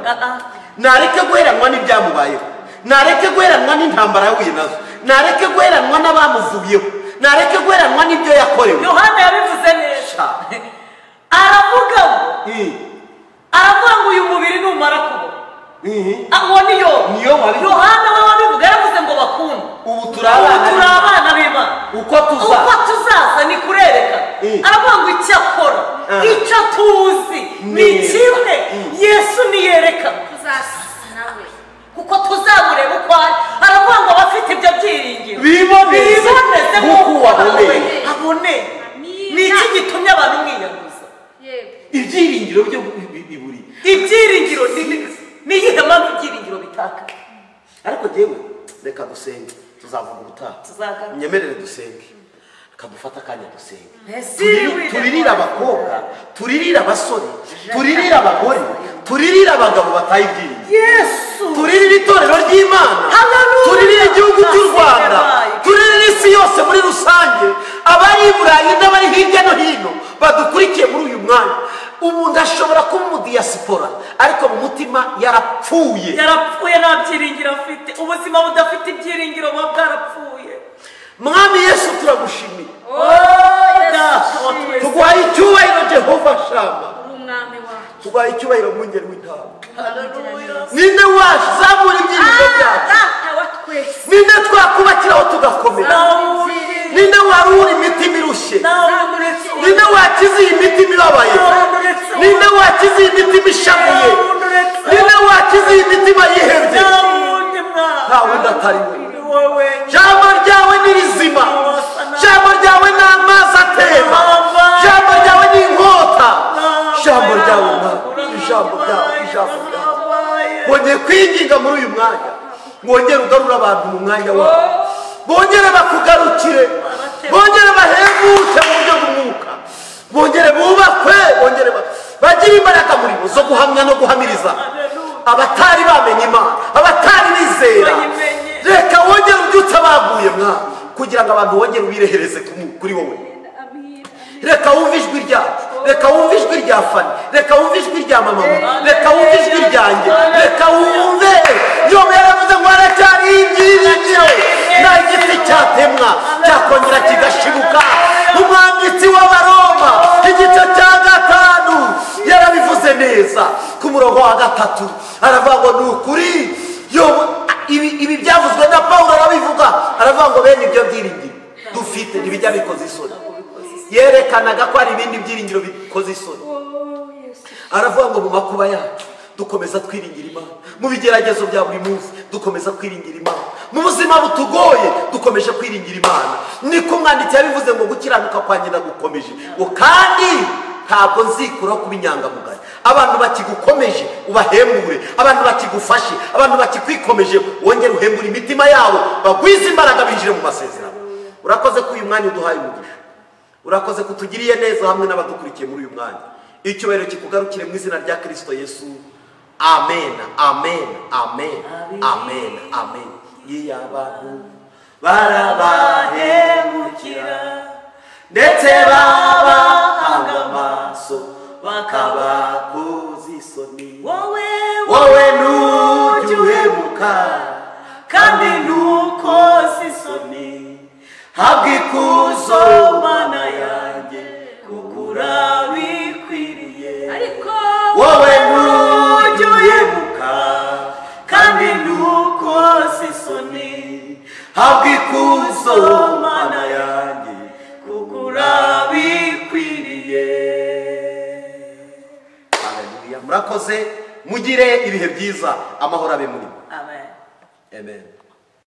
nareke guheranwa n'ibyamubayeho, nareke guheranwa n'intambara yahuye nazo, nareke guheranwa n'abamuvuyeho, nareke guheranwa n'ibyo yakorewe. Yohana yabivuze neza. Aravuga ngo uyu mubiri numara kubona. Aho niyo Yohana we wabivuga yaravuze ngo bakunda. Ubu turi abana b'Imana. Uko tuzaza ni kurereka. Aravuga ngo icyo akora, icyo tuzi ni kimwe. Yesu niyereka tuzasa nawe. Kuko tuzamureba uko ari. Aravuga ngo abafite ibyo byiringiro biboneze nk'uko aboneye. Ni iki gitumye abantu mwiyanduza? Ibyiringiro byo biburi. Ibyiringiro ni iyihe mpamvu ibyiringiro bitaka? Ariko jewe reka dusenge, tuzavuga ubutaha. Nyemerere dusenge. Reka dufate akanya dusenge. Turirira abakobwa, turirira abasore, turirira abagore, turirira abagabo bataye ibyiringiro. Yesu. Turirira itorero ry'Imana. Turirira igihugu cy'u Rwanda. Turirira isi yose muri rusange. Abari i Burayi n'abari hirya no hino badukurikiye muri uyu mwanya. Umuntu ashobora kuba umudiyasipora ariko mu mutima yarapfuye. Yarapfuye nta byiringiro afite. Ubuzima budafite ibyiringiro buba bwarapfuye. Mwami Yesu turagushimiye. Tuguhaye icyubahiro Jehova Shama. Tuguhaye icyubahiro mwungeri w'intama. Ninde wazamura ibyiringiro byacu? Ninde twakubakiraho tugakomera? Ninde warura imitima irushye? Ninde wakiza iyi mitima ibabaye? Ninde wakiza iyi mitima ishavuye? Ninde wakiza iyi mitima yihebye? Nta wundi atari we. Ijambo ryawe ni rizima. Ijambo ryawe ni amazi atemba. Ijambo ryawe ni inkota. Ijambo ryawe, ijambo ryawe, ijambo ryawe. Wongeye kwinginga muri uyu mwanya, wongere ugarura abantu mu mwanya wawe, bongere bakugarukire, bongere bahebuke mu buryo bw'umwuka, bongere bubakwe, bongere bagire imbaraga muri bo zo guhamya no guhamiriza. Abatari bamenye Imana, abatari bizera, reka wongere ubyutse abaguye mwa, kugira ngo abantu wongere ubirehereze kuri wowe. Reka wumve ijwi ryacu, reka wumve ijwi rya Fani, reka wumve ijwi rya mama, reka wumve ijwi ryanjye, reka wumve. Yobu yaravuze ngo haracyari ibyiringiro, nta giti cyatemwa cyakongera kigashibuka. Umwanditsi w'Abaroma igice cya 5 yarabivuze neza ku murongo wa 3, aravuga ngo ni ukuri. Yobu ibi byavuzwe na Pawulo arabivuga, aravuga ngo bene ibyo byiringiro dufite ntibijya bikoza isoni. Yerekanaga ko hari ibindi byiringiro bikoze isoni. Aravuga ngo mu makuba yacu dukomeza twiringira Imana, mu bigeragezo bya buri munsi dukomeza kwiringira Imana, mu buzima butugoye dukomeje kwiringira Imana. Niko umwanditsi yabivuze ngo gukiranuka kwanjye ndagukomeje, ngo kandi ntabwo nzikuraho kuba inyangamugayo. Abantu bakigukomeje ubahembure, abantu bakigufashe, abantu bakikwikomeje wongere uhembure imitima yabo, bagwize imbaraga binjire mu masezerano. Urakoze ko uyu mwanya uduhaye umugisha, urakoze kutugiriye neza hamwe n'abadukurikiye muri uyu mwanya. Icyubahiro kikugarukire mu izina rya Kristo Yesu. Amen, amen, amen, amen, amen. Iyo abantu barabahemukira ndetse babahanga amaso bakabakoza isoni, wowe ntujya uhemuka kandi ntukoze isoni. Habwa ikuzo Mana yanjye kuko urabikwiriye. Wowe ntujya uhemuka kandi ntukoze isoni. Habwa ikuzo Mana yanjye kuko urabikwiriye. Haleluya. Murakoze, mugire ibihe byiza, amahoro abe muri mwe. Amen. Amen.